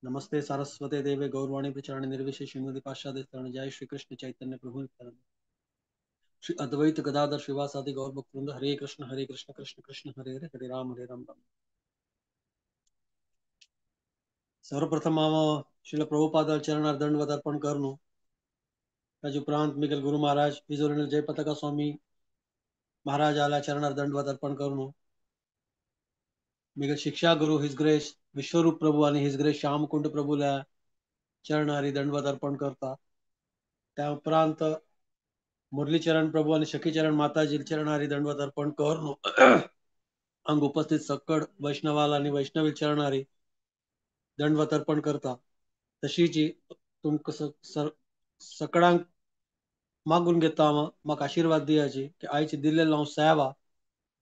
नमस्ते सारस्वते देवे गौरवाणी प्रचारणे निर्विशेष श्रीमती पाश्चात्य। जय श्री कृष्ण चैतन्य प्रभु नित्यानंद श्री अद्वैत गदाधर शिवासादि गौर भक्तवृंद। हरे कृष्ण कृष्ण कृष्ण हरे हरे, हरे राम राम राम। सर्वप्रथम हांव श्रील प्रभुपाद चरणार दंडवत अर्पण करून ताजे उपरांत Miguel Guru Maharaj his holiness Jayapataka स्वामी महाराजाला चरणार दंडवत अर्पण करून मिगल शिक्षा गुरु his grace विश्वरूप प्रभू आणि his grace Shyamkund प्रभूला चरणारी दंडवत अर्पण करता। त्या उपरांत मुरलीचरण प्रभू आणि सखीचरण माताजी चरणारी दंडवत अर्पण करून अंग उपस्थित सक्कड वैष्णवाला आणि वैष्णवी चरणारी दंडवत अर्पण करता। तशीची तुमकां सकडांक मागून घेता हांव, म्हाका आशिर्वाद दियाची की आयची दिल्लेलो हांव सेवा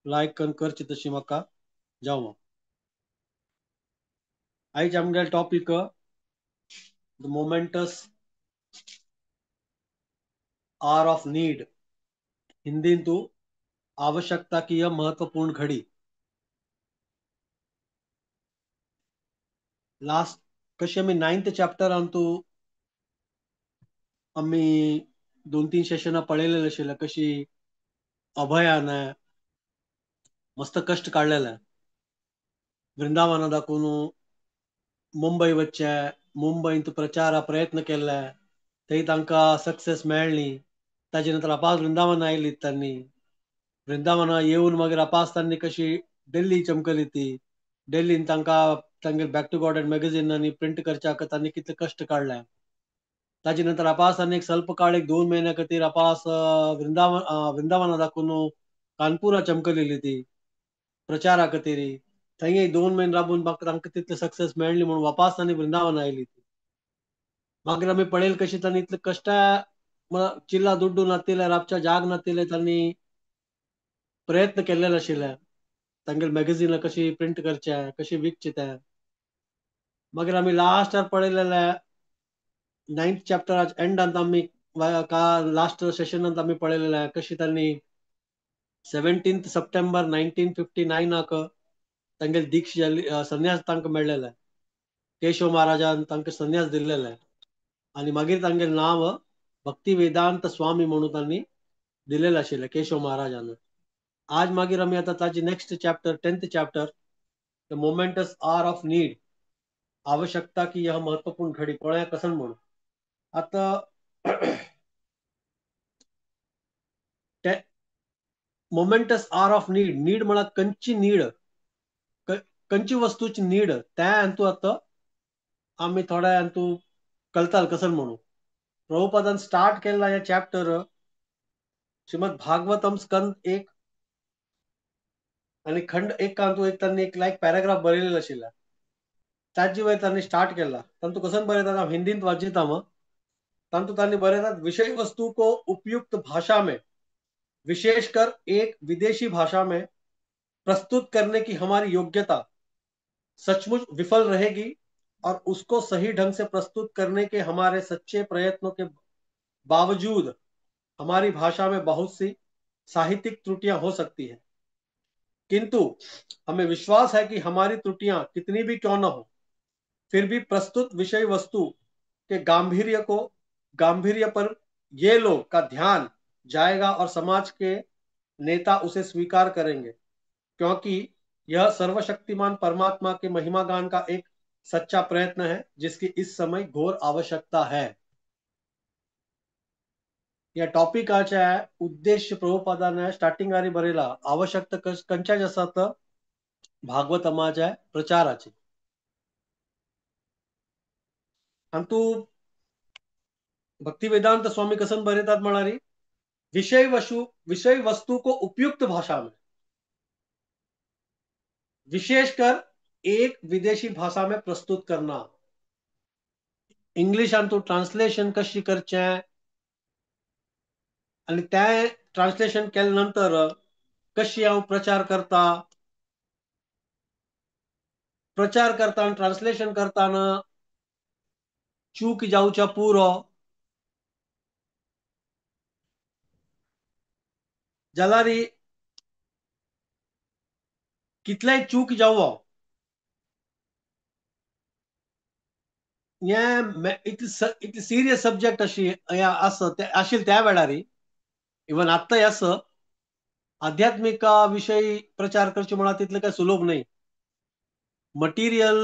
लायक करची तशी म्हाका जावं। आयज आमगेलो topic the momentous hour of need, हिंदीन तू आवश्यकता की यह महत्वपूर्ण घड़ी। लास्ट कशी आमी 9th चॅप्टरान तू आमी 2-3 सेशनां पळयलेलें आशिल्लें, कशी अभयान मस्त कश्ट काडलेले वृंदावना दाखोवन मुंबय वचचे, मुंबयंत प्रचारा प्रयत्न केल्ले, थंय तांकां सक्सेस मेळ्ळी। ताजे नंतर अपास वृंदावन आयली तांणी, वृंदावना येवन मागीर अपास तांणी कशी दिल्ली चमकली ती, दिल्लीन तांकां तांगेर बॅक टू गॉड मॅगझीन आनी प्रिंट करच्याक तांणी कितले कश्ट काडले। ताजे नंतर अपास तांणी एक स्वल्प काळ एक 2 म्हयन्या खातीर अपास वृंदावना दाखोवन कानपुरा चमकलेली ती प्रचारा खातीर, थंय 2 म्हयने राबून तांकां तितले सक्सेस मेळ्ळी म्हणून वापास तांणी वृंदावन आयली ती। मागीर आमी पळयल कशी तांणी इतले कश्ट चिल्ला दुड्डू नातिले राबच्या जाग नातिले तांणी प्रयत्न केल्लेले आशिल्ले तांगेले मॅगझिनां कशी प्रिंट करचे, कशी विकचे ते। मागीर आमी लास्टार पळयलेले 9th चॅप्टराच्या एंडांत आमी लास्ट सेशनांत आमी पळयलेले कशी तांणी 17 सप्टेंबर 1959 तांगेली दीक्षा जाली, संन्यास तांकां मेळ्ळेले, केशव महाराजान तांकां संन्यास दिल्लेले आनी मागीर तांगेलें नांव भक्ती वेदांत स्वामी म्हणून तांणी दिलेलें आशिल्लें केशव महाराजान। आज मागीर आमी आतां ताची next chapter 10th chapter the momentous hour of need, आवश्यकता की यह महत्वपूर्ण घडी पळया कसन म्हणून। आतां momentous hour of need, need म्हळ्यार खंयची नीड, खंयची वस्तूची नीड त्या हातूंत आतां आमी थोड्या हातूंत कळताल कसन म्हणून। प्रभुपादान स्टार्ट केला हे चॅप्टर श्रीमद भागवतम स्कंद 1 आनी खंड 1 हातूंत एक तांणी एक लायक पॅराग्राफ बरयलेलो आशिल्लो ताजे वयर तांणी स्टार्ट केला। तातूंत कसन बरयतात हांव हिंदींत वाचिता हांव। तातूंत तांणी बरयतात विषय वस्तु को उपयुक्त भाषा में विशेषकर एक विदेशी भाषा में प्रस्तुत करने की हमारी योग्यता सचमुच विफल रहेगी और उसको सही ढंग से प्रस्तुत करने के हमारे सच्चे प्रयत्नों के बावजूद हमारी भाषा में बहुत सी साहित्यिक त्रुटियां हो सकती है, किंतु हमें विश्वास है कि हमारी त्रुटियां कितनी भी क्यों न हो फिर भी प्रस्तुत विषय वस्तु के गांभीर्य पर ये लोग का ध्यान जाएगा और समाज के नेता उसे स्वीकार करेंगे, क्योंकि यह सर्वशक्तिमान परमात्मा के महिमा गान का एक सच्चा प्रयत्न है जिसकी इस समय घोर आवश्यकता है। या टॉपिकाच्या उद्देश्य प्रभुपादाने स्टार्टिंग आरी बरयला आवश्यकता खंयच्या आसा तर भागवतमाच्या प्रचाराची। हातूंत भक्ती वेदांत स्वामी कसन बरयतात म्हळ्यार विषय वस्तु को उपयुक्त भाषा में विशेषकर एक विदेशी भाषा में प्रस्तुत करना। इंग्लिशान तू ट्रांसलेशन कशी करचें आनी तें ट्रांसलेशन केले नंतर कशी हांव प्रचार करता, प्रचार करता आनी ट्रांसलेशन करताना चूक जावच्या पुरो जाल्यार कितलेय चूक जावो हें इतली सिरियस सब्जेक्ट अशी आसा आशिल्लें त्या वेळार, इवन आत्ताय आसा. आध्यात्मिका विशयी प्रचार करचे म्हणा तितले काय सुलभ न्हय. मटिरियल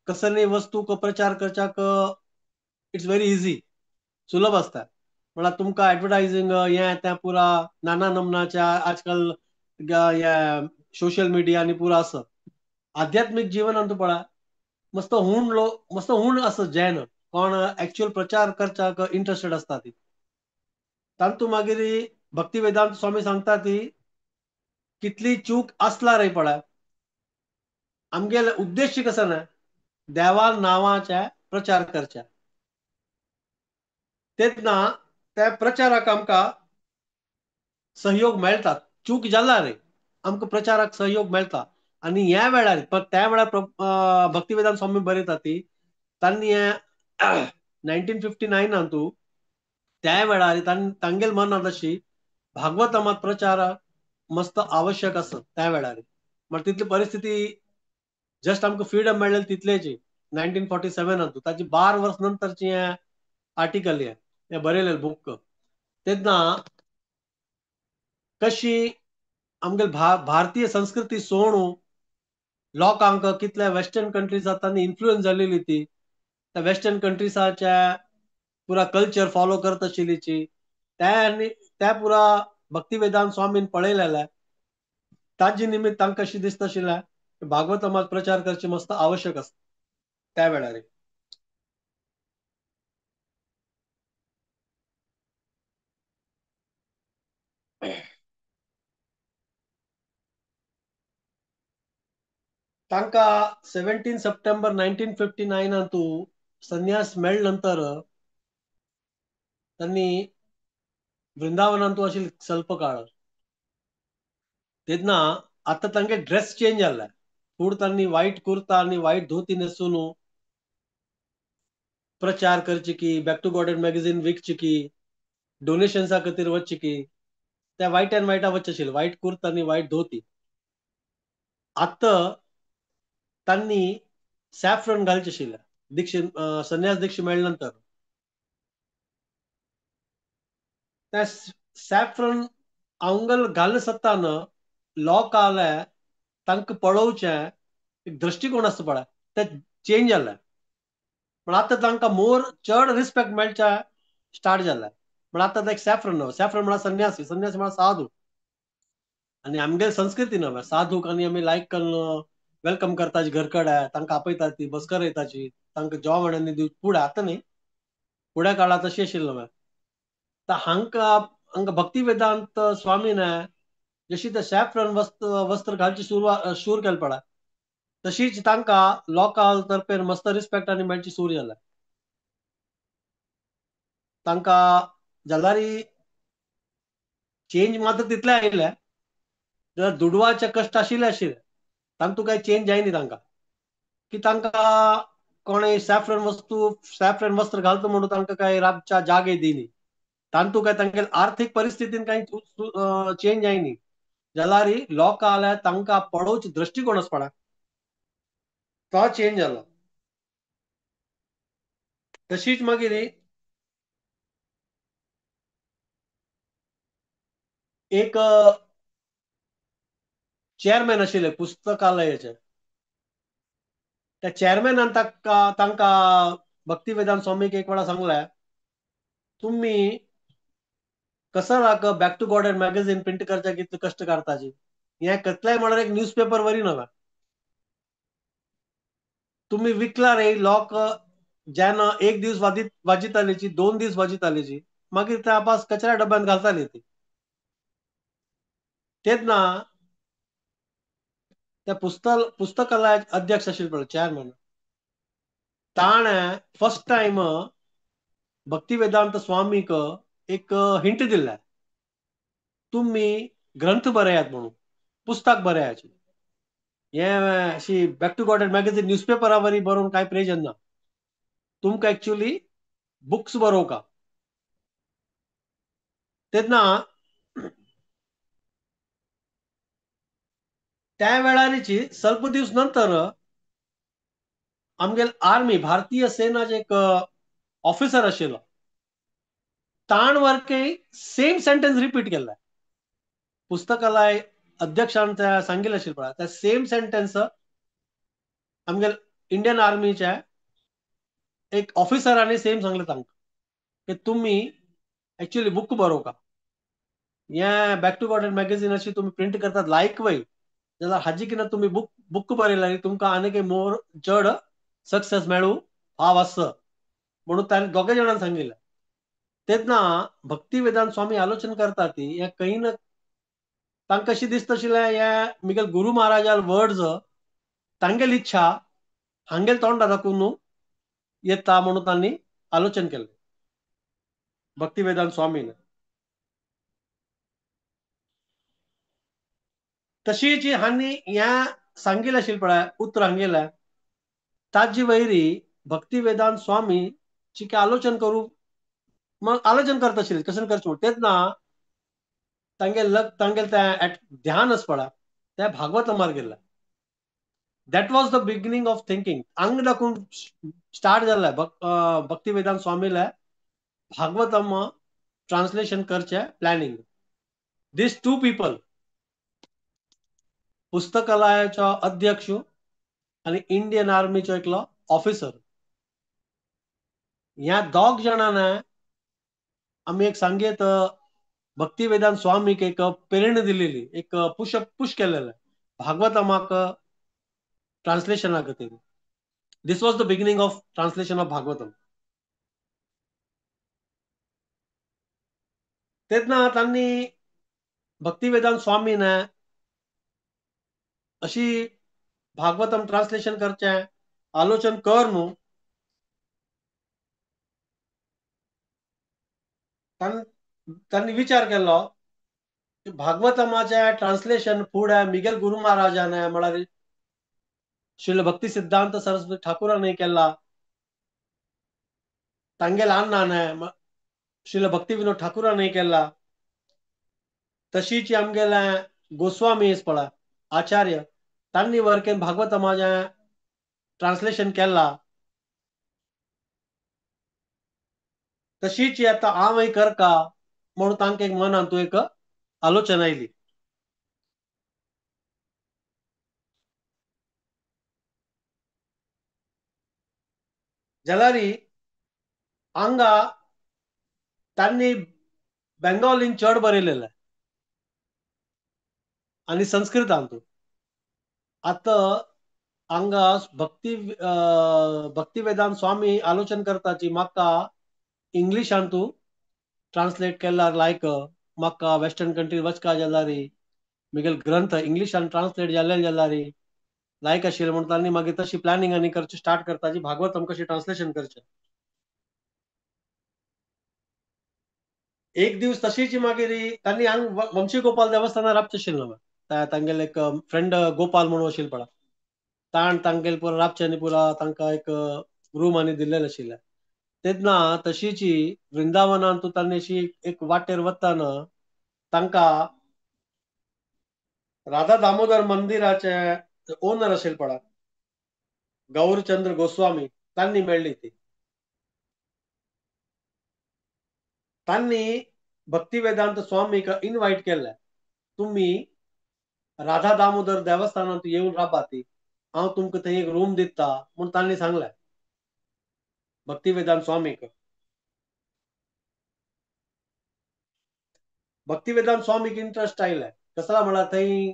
कसले वस्तूक प्रचार करच्याक it's very easy, सुलभ आसता. म्हळ्यार तुमकां एडवर्टायजींग हें तें पुरा नाना नमनाच्या आजकाल ह्या सोशल मिडिया आनी पुरा आसा. आध्यात्मीक जिवनांत पळय मस्त हूण लोक, मस्त हूण आसा जैन कोण एक्चुअल प्रचार करच्याक इंट्रस्टेड आसता ती. तांतू मागीर भक्ती वेदांत स्वामी सांगता ती कितली चूक आसला रे पळय, आमगेले उद्देश्य कसो ना देवा नांवाच्या प्रचार करच्या. तेन्ना त्या प्रचाराक आमकां सहयोग मेळटा. चूक जाला रे आमकां प्रचाराक सहयोग मेळटा. आनी ह्या वेळार पण त्या वेळार भक्ती वेदांत स्वामी बरयता ती तांणी 1959 तूं त्या वेळार तांगेल मनांत अशी भागवतमात प्रचार मस्त आवश्यक आसा त्या वेळार. म्हळ्यार तितली परिस्थिती जस्ट आमकां फ्रीडम मेळ्ळें तितलेची 1947 तूं ताची 12 वर्स नंतरची हें आर्टिकल हें बरयलें बूक. तेन्ना कशी आमगेल भारतीय संस्कृती सोणू लोकांक कितल्या वेस्टर्न कंट्रीजां तांणी इन्फ्लुएन्स जाल्ली ती, त्या वेस्टर्न कंट्रीजाच्या पुरा कल्चर फॉलो करत आशिल्लीची त्या पुरा भक्ती वेदांत स्वामीन पळयलेलें. ताजे निमित्त तांकां अशें दिसता आशिल्लें भागवतमात प्रचार करचे मस्त आवश्यक आसता त्या वेळार. तांकां 17 सप्टेंबर 1959 तूं संन्यास मेळ्ळे नंतर तांणी वृंदावनांतू आशिल्ले स्वल्प काळ. तेन्ना आतां तांगे ड्रेस चेंज जाल्ले. फूड तांणी व्हायट कुर्ता आनी व्हायट धोती न्हेसून प्रचार करचे की बॅक टू गॉड मॅगझीन विकचे की डोनेशन्सा खातीर वचचे की त्या व्हायट अँड व्हायटा वचचे आशिल्ले, व्हायट कुर्ता आनी व्हायट धोती. आतां तांणी सॅफ्रन घालचे आशिल्ले दीक्षे संन्यास दीक्षा मेळ्ळे नंतर. त्या सॅफ्रन आंगल घाल सत्ताना लोकांले तांकां पळोवचें एक दृश्टिकोण आसता पळय ते चेंज जालें. पण आतां तांकां मोर चड रिस्पेक्ट मेळच्या स्टार्ट जालें. पण आतां एक सॅफ्रन नवें, सॅफ्रन म्हळ्यार संन्यासी, संन्यासी म्हळ्यार साधू. आनी आमगेले संस्कृती नवें साधूक आनी आमी लायक करून welcome करताची घर कडेन, तांकां आपयता ती बसकर येताची, तांकां जेवण आनी दिव फुडें आतां न्ही फुड्या काळांत तशें आशिल्लें नवें. तर हांकां हांकां भक्ती वेदांत स्वामीन जशी ते सॅफ्रन वस्त्र घालची सुरू केली पळय तशीच तांकां लोकां तर्फेन मस्त रिस्पेक्ट आनी मेळची सुरू जाल्या. तांकां जाल्यार चेंज मात्र तितले आयले जाल्यार दुडवाचे कश्ट आशिल्ले आशिल्ले तांतू कांय चेंज जायनी तांकां की तांकां कोणें सॅफ्रन वस्तू सॅफ्रन वस्त्र घालता म्हणून तांकां कांय रातच्या जागे दिनी, तांतू काय तांगेले आर्थीक परिस्थितीन कांय चेंज जायनी. जाल्यार लोकांले तांकां पळोवचे दृश्टिकोण आसा पळय तो चेंज जालो. तशीच मागीर एक चेअरमॅन आशिल्ले पुस्तकालयाचे, त्या चेअरमॅनान तांकां भक्ती वेदांत स्वामीक एक वेळा सांगलें तुमी कसाक back to God magazine print करच्याक इतले कश्ट काडटाची, हें कसलेय म्हळ्यार एक न्यूज पेपर वरी नव्हे, तुमी विकला रे लोक जेन्ना एक दीस वाजितालीची 2 दीस वाजितालीची मागीर त्या पास कचऱ्या डब्यांत घालताली ती. तेन्ना त्या पुस्तकालय अध्यक्ष आशिल्ले पळय चेअरमॅन ताणें फर्स्ट टायम भक्ती वेदांत स्वामीक एक हिंट दिल्लें तुमी ग्रंथ बरयात म्हणून, पुस्तक बरयाचे, हें अशी बॅक टू गॉड मॅगझीन न्यूजपेपरा वरी बरोवन कांय प्रयोजन ना, तुमकां एक्चुअली बुक्स बरोवका. तेन्ना त्या वेळारीची स्वल्प दीस नंतर आमगेल आर्मी भारतीय सेनाचे एक ऑफिसर आशिल्लो ताण वरके सेम सेंटेन्स रिपीट केल्लें. पुस्तकालय अध्यक्षान त्या सांगिल्लें आशिल्लें पळय त्या सेम सेंटेन्स आमगेल इंडियन आर्मीच्या एक ऑफिसरांनी सेम सांगलें तांकां की तुमी एक्चुअली बुक बरोवका, हें बॅक टू गॉड मॅगझीन अशी तुमी प्रिंट करतात लायक वय जाल्यार हाजी कितें तुमी बुक बरयल्यार तुमकां आनीक मोर चड सक्सेस मेळूं हांव आसा म्हणून ताणें दोगे जाणांनी सांगिल्लें. तेन्ना भक्ती वेदांत स्वामी आलोचन करता ती हें खंय ना तांकां अशें दिसता आशिल्लें हे मिगेल गुरू महाराजाल वर्ड्स तांगेली इच्छा हांगेल तोंडा दाखोवन येता म्हणून तांणी आलोचन केलें भक्ती वेदांत स्वामीन. तशीच हांणी ह्या सांगिल्लें आशिल्लें पळय उतर हांगेलें ताजी वयरी भक्ती वेदांत स्वामी चिके आलोचन करूं मग आलोचन करता आशिल्लें कशें करचें म्हूण. तेन्ना तांगेल लग तांगेल तें ध्यान आसा पळय तें भागवतमार गेल्लें. That was the beginning of thinking. हांगा दाखोवन स्टार्ट जालें भक्ती वेदांत स्वामीले भागवतम ट्रान्सलेशन करचें प्लॅनिंग. दीस टू पीपल, पुस्तकालयाचो अध्यक्ष आनी इंडियन आर्मीचो एकलो ऑफिसर, ह्या दोग जाणांनी आमी एक सांगीत भक्ती वेदांत स्वामीक एक प्रेरणा दिलेली, एक पुश पुश केलेलें भागवतमाक ट्रान्सलेशना खातीर. This was the beginning of translation of Bhagavatam. तेन्ना तांणी भक्ती वेदांत स्वामीन अशी भागवतम ट्रान्सलेशन करचें आलोचन कर न्हू तांणी विचार केलो भागवतमाचें ट्रान्सलेशन फुडें मिगेल गुरू महाराजान म्हळ्यार श्रील भक्ती सिद्धांत सरस्वती ठाकुरान केला, तांगेल अण्णान श्रील भक्ती विनोद ठाकुरान केला, तशीच आमगेले गोस्वामी पळय आचार्य तांणी वर्केन भागवतमाचें ट्रान्सलेशन केला, तशीच आतां हांवय करका म्हणून तांकां एक मनांत एक आलोचना आयली. जाल्यार हांगा तांणी बेंगोलीन चड बरयलेलें आनी संस्कृतांत. आतां हांगा भक्ती भक्ती वेदांत स्वामी आलोचन करताची म्हाका इंग्लिशांतू ट्रान्सलेट केल्यार लायक, म्हाका वेस्टर्न कंट्री वचका जाल्यार मिगेल ग्रंथ इंग्लिशान ट्रान्सलेट जाल्ले जाल्यार लायक आशिल्लें म्हणून तांणी मागीर तशी प्लॅनिंग आनी करचें स्टार्ट करताची भागवतम कशी ट्रान्सलेशन करचें. एक दीस तशीच मागीर तांणी हांग वंशी गोपाल देवस्थानार राबचें आशिल्लें, तांगेले एक फ्रेंड गोपाल म्हणून आशिल्लो पळय ताण तांगेले पुरा राबचें आनी पुरा तांकां एक रूम आनी दिल्लेलें आशिल्लें. तेन्ना तशीच वृंदावनांत तांणी अशी एक वाटेर वतना तांकां राधा दामोदर मंदिराचे ओनर आशिल्ले पळय गौरचंद्र गोस्वामी तांणी मेळ्ळी ती. तांणी भक्ती वेदांत स्वामीक इनवायट केलें, तुमी राधा दामोदर देवस्थानांत येवन राबात, हांव तुमकां थंय एक रूम दिता म्हूण तांणी सांगलें भक्ती वेदांत स्वामीक. भक्ती वेदांत स्वामीक इंट्रस्ट आयलें, कसला म्हळ्यार थंय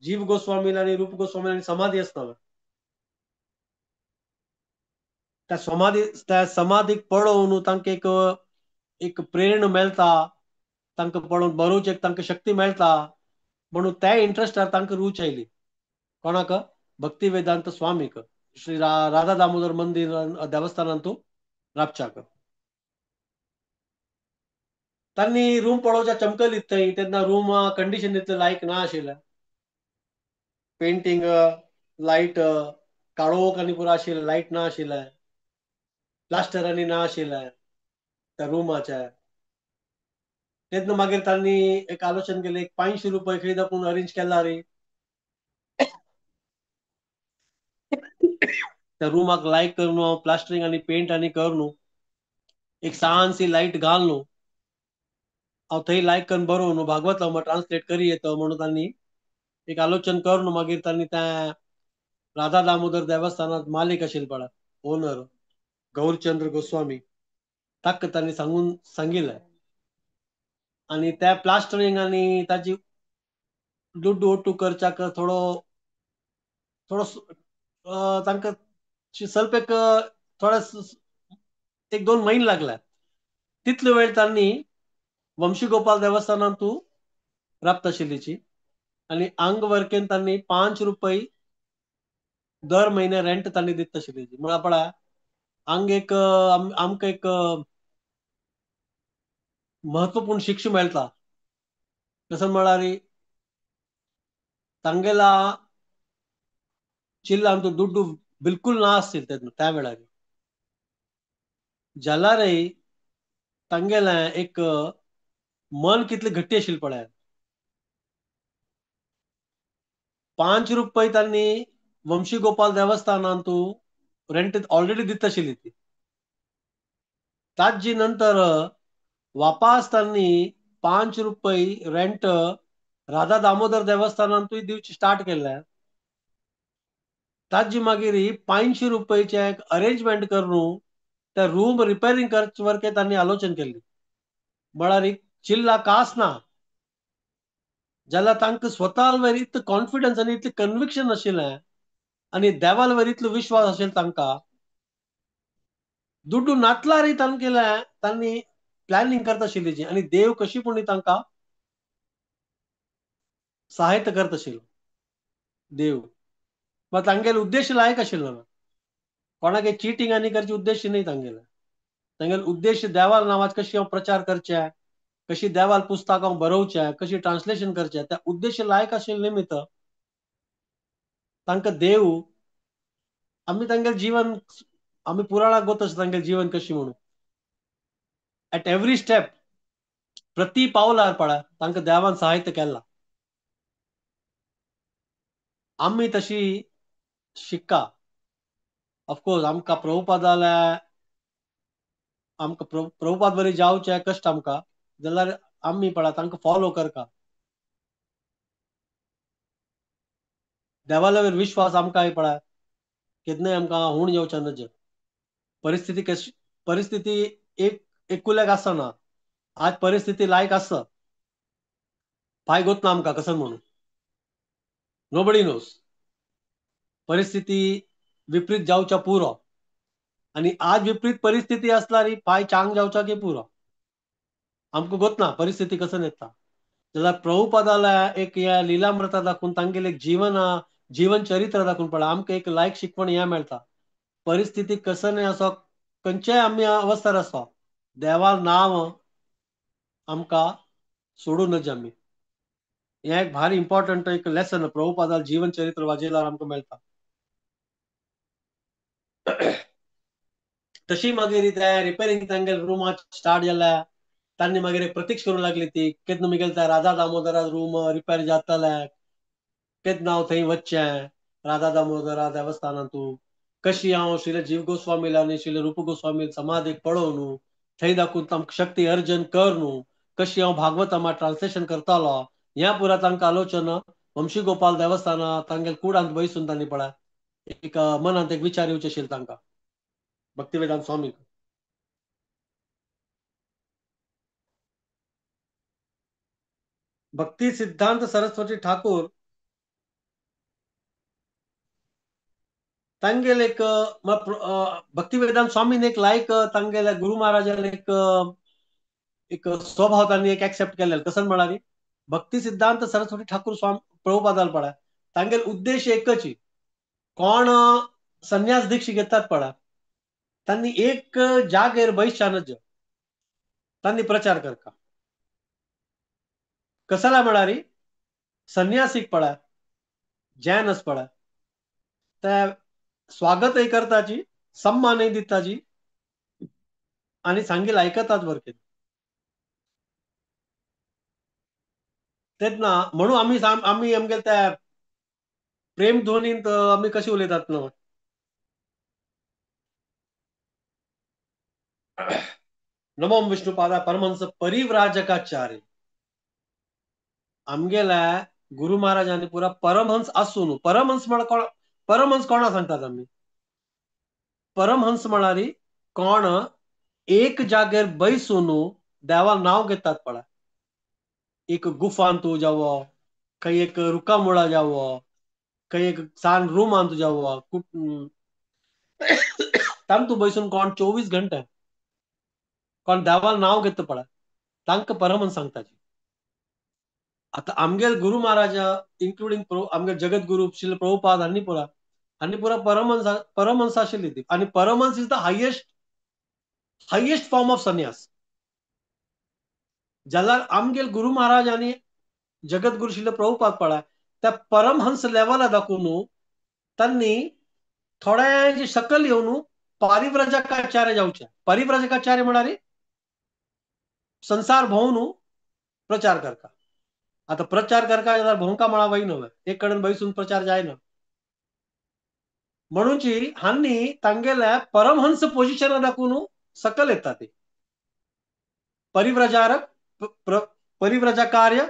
जीव गोस्वामी आनी रूप गोस्वामी आनी समाधी आसता, त्या समाधी त्या समाधीक पळोवन तांकां एक एक प्रेरणा मेळटा, तांकां पळोवन बरोवचें तांकां शक्ती मेळटा म्हणून त्या इंट्रस्टार तांकां रूच आयली. कोणाक? भक्ती वेदांत स्वामीक, श्री राधा दामोदर मंदिर देवस्थानांतू राबच्याक. तांणी रूम पळोवच्या चमकलीत थंय, तेन्ना रूम कंडिशन इतलें लायक ना आशिल्लें, पेंटींग लायट काळोख आनी पुरो आशिल्लें, लायट ना आशिल्लें, प्लास्टर आनी ना आशिल्लें त्या रुमाचें. तेन्ना मागीर तांणी एक आलोचन केलें, एक 500 रुपये खंय दाखोवन अरेंज केला रे त्या रुमाक लायक करून प्लास्टरिंग आनी पेंट आनी करून एक सानसी लायट घाल न्हू हांव थंय लायक करून बरोवन न्हू भागवत ट्रान्सलेट करी येता म्हणून तांणी एक आलोचन करून मागीर तांणी त्या राधा दामोदर देवस्थानात मालिक आशिल्ले पळय ओनर गौरचंद्र गोस्वामी ताका तांणी सांगून सांगिल्लें आनी त्या प्लास्टरिंग आनी ताची दुड्डू ओट्टू करच्याक थोडो थोडो तांकां स्वल्प एक थोडे एक दोन म्हयने लागले. तितलो वेळ तांणी वंशी गोपाल देवस्थानांत तूं राबता आशिल्लीची आनी आंग वर्केन तांणी 5 रुपये दर म्हयने रेंट तांणी दिता आशिल्ली. म्हळ्यार पळय आंग एक आमकां एक महत्वपूर्ण शिक्षा मेळटा. कसो म्हळ्यार तांगेला चिल्लांत दुड्डू बिलकुल ना आसतील त्या वेळार, जाल्यारय तांगेलें एक मन कितलें घट्टी आशिल्लें पळय. 5 रुपये तांणी वंशी गोपाल देवस्थानांत रेंट ऑलरेडी दिता आशिल्ली ती. ताजी नंतर वापास तांणी 5 रुपये रेंट राधा दामोदर देवस्थानांतूय दिवची स्टार्ट केल्लें. ताजी मागीर 500 रुपयाचे एक अरेंजमेंट करून त्या रूम रिपेरींग करचे वरके तांणी आलोचन केल्ली. म्हळ्यार चिल्ला कास ना जाल्यार तांकां स्वता वयर इतलो कॉन्फिडन्स आनी इतलें कन्विक्शन आशिल्लें आनी देवाल वयर इतलो विश्वास आशिल्लो तांकां, दुड्डू नातलारय तांणी केलें, तांणी प्लॅनिंग करता आशिल्ली आनी देव कशी पूण तांकां सहायता करता आशिल्लो देव. मात तांगेले उद्देश लायक आशिल्लो ना, कोणाक चिटींग आनी करचे उद्देश न्हय तांगेले. तांगेले उद्देश देवाल नांवाच कशी हांव प्रचार करचे, कशी देवाल पुस्तक हांव बरोवचें, कशी ट्रान्सलेशन करचें, त्या उद्देश लायक आशिल्ले निमित्त तांकां देव आमी तांगेलें जीवन आमी पुराणाक गोत आसा तांगेलें जीवन कशी म्हणून एट एवरी स्टेप प्रति पावलार पळय तांकां देवान सहायता केला. आमी तशी शिक्का ऑफकोर्स आमकां प्रभुपादाल्या आमकां प्रभुपाद बरी जावचें कश्ट आमकां जाल्यार आमी पळय तांकां फॉलो करता. देवाल्या वयर विश्वास आमकां पळय केन्नाय आमकां हूण येवचें नज. परिस्थिती कशी परिस्थिती एक एकुल्याक आसना, आज परिस्थिती लायक आसा पांय गोतना आमकां कसं म्हणून नोबडी नोज. परिस्थिती विपरीत जावच्या पुरो आनी आज विपरीत परिस्थिती आसल्यार पांय चांग जावच्या की पुरो आमकां गोतना परिस्थिती कसं येता. जाल्यार प्रभुपादाल्या एक ह्या लिलामृता दाखोवन तांगेलें एक जीवन जीवन चरित्र दाखोवन पळय आमकां एक लायक शिकवण हें मेळटा. परिस्थिती कसं असो खंयच्याय आमी अवस्थार आसा देवा नांव आमकां सोडूं नज आमी. हें एक भारी इम्पॉर्टंट एक लेसन प्रभुपादाल जीवन चरित्र वाचयल्यार आमकां मेळटा. तशी मागीर ते रिपेरींग तांगेले रुमाक स्टार्ट जाल्या तांणी मागीर प्रतीक्षा करूंक लागली ती केन्ना मुगेले त्या राधा दामोदरा रूम रिपेर जातले, केन्ना हांव थंय वचचें राधा दामोदरा देवस्थानांतू, कशी हांव श्रील जीव गोस्वामीला आनी श्रील रूप गोस्वामी समाधीक पळोवन थंय दाखोवन तांकां शक्ती अर्जन कर न्हू, कशी हांव भागवत हांगा ट्रान्सलेशन करतालो ह्या पुरा तांकां आलोचन वंशी गोपाल देवस्थाना तांगेले कुडांत बैसून तांणी पळय एक मनांत एक विचार येवचे आशिल्ले तांकां भक्तिवेदांत स्वामी. भक्ती सिद्धांत सरस्वती ठाकूर तांगेले एक भक्तिवेदांत स्वामीन एक लायक तांगेल्या गुरु महाराजान एक एक स्वभाव तांणी एक एक्सेप्ट केलें. कसं म्हळ्यार भक्ती सिद्धांत सरस्वती ठाकूर स्वामी प्रभुपादाल पळय तांगेले उद्देश एकच, कोण संन्यास दीक्षा घेतात पळय तांणी एक जागेर बैसच्यानच तांणी प्रचार करता. कसला म्हळ्यार संन्यासीक पळय जैनस पळय त्या स्वागतय करताची सन्मानय दिताची आनी सांगील आयकतात बरके तेन्ना. म्हणून आमी आमी आमगेले त्या प्रेम ध्वनींत आमी कशें उलयतात न्हू, नमो विष्णुपादा परमहंस परिव्राजकाचार्य. आमगेल्या गुरु महाराजांनी पुरा परमहंस आसून, परमहंस म्हळ्यार कोण? परमहंस कोणा सांगतात आमी? परमहंस म्हळ्यार कोण एक जागेर बैसून देवा नांव घेतात पळय. एक गुफांतू जावो, खंय एक रुखामुळा जावो, खंय एक सान रुमांतू जावो, तांतू बैसून कोण 24 घंटे कोण देवा नांव घेता पळय, तांकां परमहंस सांगता. आतां आमगेल गुरु महाराजा इन्क्लुडींग आमगेल जगद्गुरू श्रील प्रभुपाद हांणी पुरा, हांणी पुरा परमहंस, परमहंस आशिल्ली ती. आनी Paramhans is the highest, highest form of sannyas. जाल्यार आमगेल गुरु महाराज आनी जगद्गुरू श्रील प्रभुपाद पळय त्या परमहंस लेवला दाखोवन तांणी थोडे जे सकल येवन पारिव्रजकाचार्य जावचे. परिव्रजकाचार्य म्हळ्यार संसार भोंवन प्रचार करता. आतां प्रचार करता जाल्यार भोंवका म्हळा वय न्हय, एक कडेन बैसून प्रचार जायना. म्हणूनची हांणी तांगेल्या परमहंस पोजिशना दाखोवन सकल येता ते परिव्रजारक परिव्रजाकार्य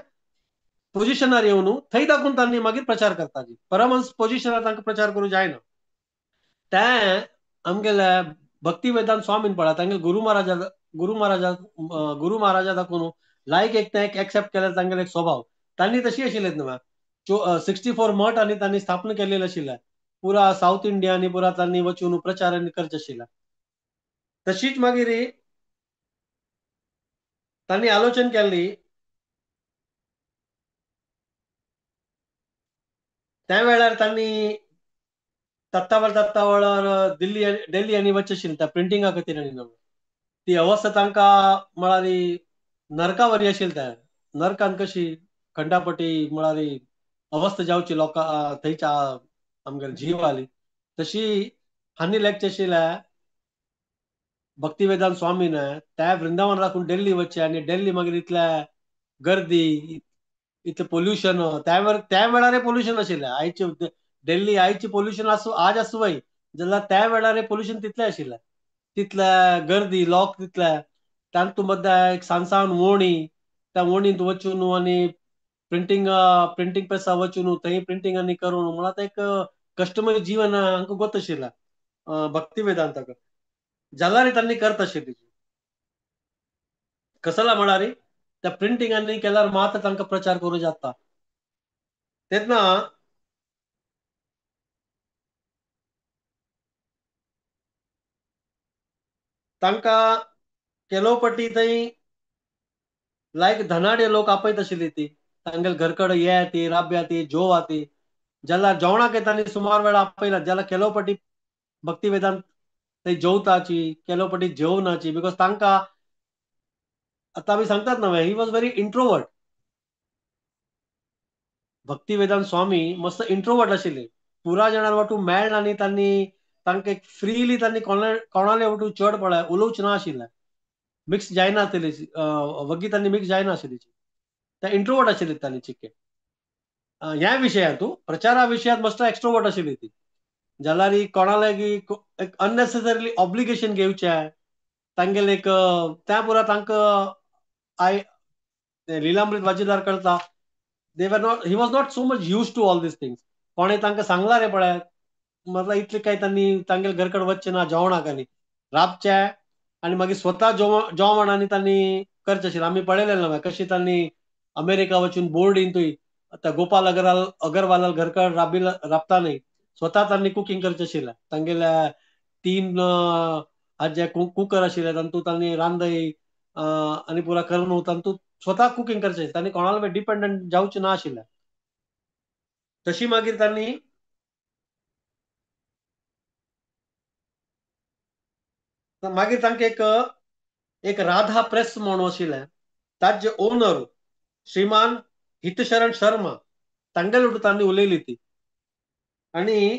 पोजिशनार येवन थंय दाखोवन तांणी मागीर प्रचार करता. परमहंस पोजिशनार तांकां प्रचार करूं जायना. तें आमगेल्या भक्ती वेदांत स्वामीन पळय तांगेले गुरु महाराजा, गुरु महाराजा, गुरु महाराजा दाखोवन लायक एक तें एक एक्सेप्ट केल्यार तांगेले एक स्वभाव तांणी तशी आशिल्लेच न्हय. 64 मठ आनी तांणी स्थापना केलेले आशिल्ले पुरा सावथ इंडिया आनी पुरा तांणी वचून प्रचार आनी करचे आशिल्ले. तशीच मागीर तांणी आलोचन केल्ली त्या वेळार तांणी तत्तावळ तत्तावळार दिल्ली दिल्ली आनी वचचे आशिल्लें त्या प्रिंटिंगा खातीर. आनी ती अवस्था तांकां म्हळ्यार नरकावरी आशिल्ली. त्या नरकान कशी खंडापटी म्हळ्यार अवस्था जावची लोकां थंयच्या आमगेले जीव आली तशी हांणी लेखचें आशिल्लें भक्ती वेदांत स्वामीन त्या वृंदावन राखून दिल्ली वचचें आनी दिल्ली मागीर इतल्या गर्दी, इतलें पोल्युशन, त्या वेळार पोल्युशन आशिल्लें. आयचे दिल्ली आयची पोल्युशन आसूं आज आसूं वय जाल्यार त्या वेळार पोल्युशन तितलें आशिल्लें. तितल्या गर्दी लोक तितले तांतू मद्दे एक सान सान वोणी, त्या वोणींत वचून आनी प्रिंटींग प्रिंटींग प्रेसा वचून थंय प्रिंटींग आनी करून म्हळ्यार एक कश्टमर जीवन हांकां गोत आशिल्लें भक्ती वेदांताक. जाल्यार तांणी करता आशिल्ली कसला म्हळ्यार त्या प्रिंटींगांनी केल्यार मात्र तांकां प्रचार करूं जाता. तेन्ना तांकां केलोपटी थंय लायक धनाडे लोक आपयत आशिल्ली ती तांगेले घर कडेन ये ती राब्या ती जोवा ती जाल्यार जेवणाक तांणी सुमार वेळा आपयला. जाल्यार केलोपटी भक्ती वेदांत थंय जेवताची केलोपटी जेवनाची because तांकां आतां आमी सांगतात न्हय he was very introvert. Bhakti Vedanta Swami मस्त इंट्रोवर्ट आशिल्ले. पुरा जाणां वाटू मेळना आनी तांणी तांकां एक फ्रीली तांणी कोणाले वाटू चड पळय उलोवचें ना आशिल्लें, मिक्स जायना आशिल्ली, वग्गी तांणी मिक्स जायना आशिल्ली. त्या इंट्रोवर्ट आशिल्ली तांणी चिक्के ह्या विशयांत. प्रचारा विशयांत मस्त एक्स्ट्रोवर्ट आशिल्ली ती. जाल्यार कोणाले एक अननेसेसरीली ऑब्लिगेशन घेवचें तांगेले एक त्या पुरा तांकां I Lilamrita वाजीदार कळटा they were not, he was not so much use to all these things. कोणें तांकां सांगलां रे पळय मतलब इतलें काय तांणी तांगेले घर कडेन वचचें ना जेवणाक आनी राबचें आनी मागीर स्वता जेवण आनी तांणी करचें आशिल्लें. आमी पळयलें ना कशी तांणी अमेरिका वचून बोर्डीन थंय आतां गोपाल अगरवाल अगरवालाल घर कडेन राबिल राबता न्हय स्वता तांणी कुकींग करचें आशिल्लें. तांगेल्या 3 जे कुकर आशिल्ले तातूंत तांणी रांदय आनी पुरा करून तातूंत स्वता कुकींग करचें, तांणी कोणाला डिपेंडंट जावचें ना आशिल्लें. तशी मागीर तांणी मागीर तांकां एक एक राधा प्रेस म्हणून आशिल्लें ताजे ओनर श्रीमान हितशरण शर्मा तांगेले तांणी उलयली ती. आनी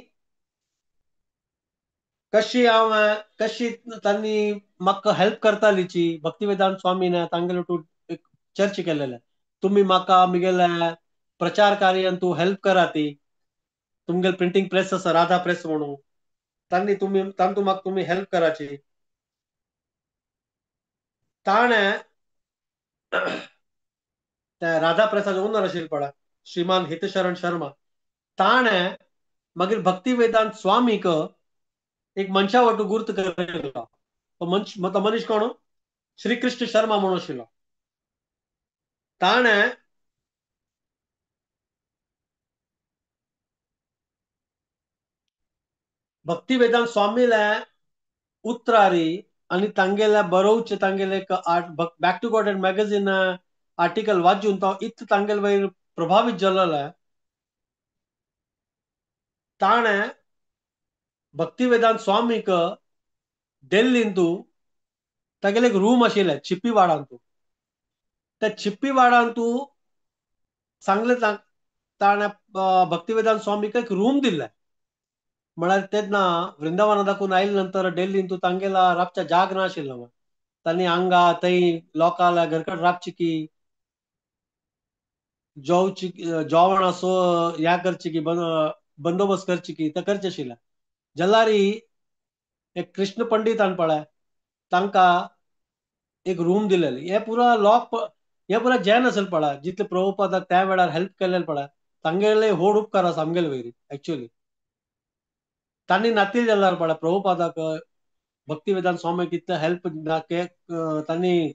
कशी हांव कशी तांणी म्हाका हेल्प करतालीची भक्ती वेदांत स्वामीन तांगेले एक चर्च केलेले, तुमी म्हाका मिगेले प्रचार कार्यान तूं हेल्प करा ती, तुमगेले प्रिंटींग प्रेस आसा राधा प्रेस म्हणून तांणी तुमी तांतू म्हाका तुमी हेल्प कराची. ताणें त्या राधा प्रसाद ओनर आशिल्ले पळय श्रीमान हितशरण शर्मा, ताणें मागीर भक्ती वेदांत स्वामीक एक मनशा वटू गुर्त केलो. तो मनीस कोण? श्रीकृष्ण शर्मा म्हणून आशिल्लो. ताणें भक्ती वेदांत स्वामीले उतरारी आनी तांगेल्या बरोवचे तांगेले back to God and magazine article वाचून तो इतलो तांगेले वयर प्रभावीत जाल्लो. ताणें भक्ती वेदांत स्वामीक दिल्लींतू तागेले एक रूम आशिल्लें चिप्पीवाडांतू, त्या चिप्पीवाडांतू सांगलें ताणें भक्ती वेदांत स्वामीक एक रूम दिल्लें. म्हळ्यार तेन्ना वृंदावना दाखून आयले नंतर दिल्लींतू तांगेला राबच्या जाग ना आशिल्लो. तांणी हांगा थंय लोकांल्या घरकड राबची की जेवची जेवण असो ह्या करची की बंदोबस्त करची की ते करचे आशिल्ले. जाल्यार एक कृष्ण पंडितान पळय तांकां एक रूम दिलेली. हे पुरा लोक हे पुरा जैन असेल पळय जितले प्रभुपादाक त्या वेळार हेल्प केलेले पळय तांगेले व्हड उपकार आसा आमगेले वयर एक्चुअली. तांणी नातील जाल्यार पळय प्रभुपादाक भक्ती वेदांत स्वामीक इतले हेल्प तांणी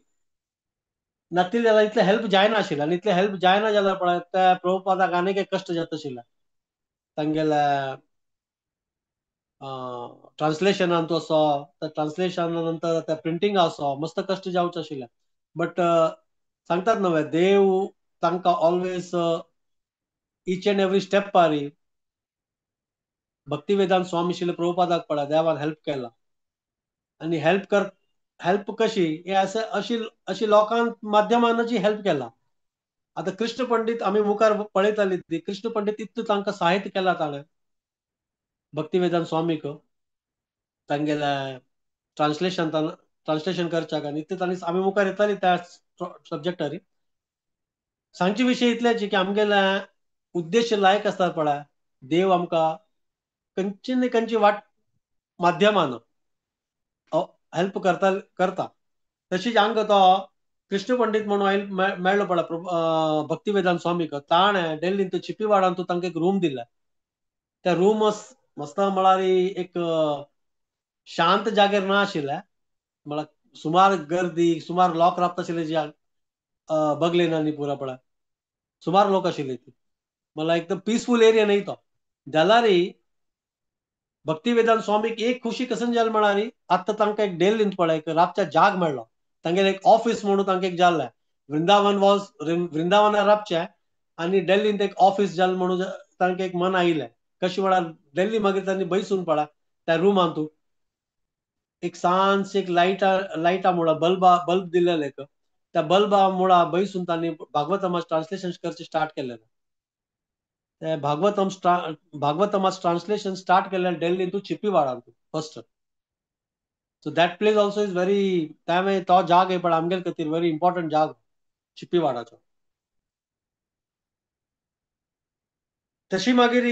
नातील जाल्यार इतले हेल्प जायना आशिल्लें आनी इतले हेल्प जायना जाल्यार पळय त्या प्रभुपादाक आनीक एक कश्ट जाता आशिल्ले. तांगेल्या ट्रान्सलेशनान तो असो, त्या ट्रान्सलेशना नंतर त्या प्रिंटींग असो मस्त कश्ट जावचे आशिल्ले. बट सांगतात न्हय देव तांकां ऑलवेज इच एंड एवरी स्टेपारी भक्ती वेदांत स्वामी शिले प्रभुपादाक पळय देवान हेल्प केला. आनी हेल्प कशी हे अशें अशी अशी लोकांक माध्यमानची हेल्प केला. आतां कृष्ण पंडीत आमी मुखार पळयताली ती कृष्ण पंडीत इतलें तांकां साहित्य केलां ताणें भक्ती वेदांत स्वामीक तांगेल्या ट्रान्सलेशन ट्रान्सलेशन करच्याक आनी इतलें तांणी आमी मुखार येताली त्या सब्जेक्टारी. सांगचे विशय इतल्याची की आमगेल्या उद्देश लायक आसता पळय देव आमकां खंयची न्ही खंयची वाट माध्यमान हेल्प करता करता. तशीच हांगा तो कृष्ण पंडीत म्हणून आयल मेळ्ळो पळय भक्ती वेदांत स्वामीक, ताणें दिल्लींत चिप्पीवाडांत तांकां एक रूम दिल्लें. त्या रूम मस्त म्हळ्यार एक शांत जागेर ना आशिल्लें, म्हळ्यार सुमार गर्दी सुमार लोक राबता आशिल्ले जे बगलेन आनी पुरा पळय सुमार लोक आशिल्ले ती, म्हळ्यार एकदम पिसफूल एरिया न्ही तो. जाल्यार भक्ती वेदांत स्वामीक एक खुशी कसन जाली म्हळ्यार आतां तांकां एक दिल्लींत पळय एक राबच्या जाग मेळ्ळो. तांगेलें एक ऑफिस म्हणून तांकां एक जाल्लें. वृंदावन वॉज वृंदावना राबचें आनी दिल्लींत एक ऑफिस जालें म्हणून तांकां एक मन आयिल्लें. कशें म्हळ्यार दिल्ली मागीर तांणी बैसून पळय त्या रुमांतू एक सान एक लायटा लायटा मुळा बल्बा बल्ब दिल्लेले एक त्या बल्बा मुळा बैसून तांणी भागवतमाच ट्रान्सलेशन करचें स्टार्ट केलें. ते भागवतम भागवतमाच ट्रान्सलेशन स्टार्ट केलें दिल्लींतू चिप्पीवाडांतू first. So that place also is very त्या तो जाग आहे पण आमगेले खातीर व्हेरी इम्पॉर्टंट जाग चिप्पीवाडाचो. तशी मागीर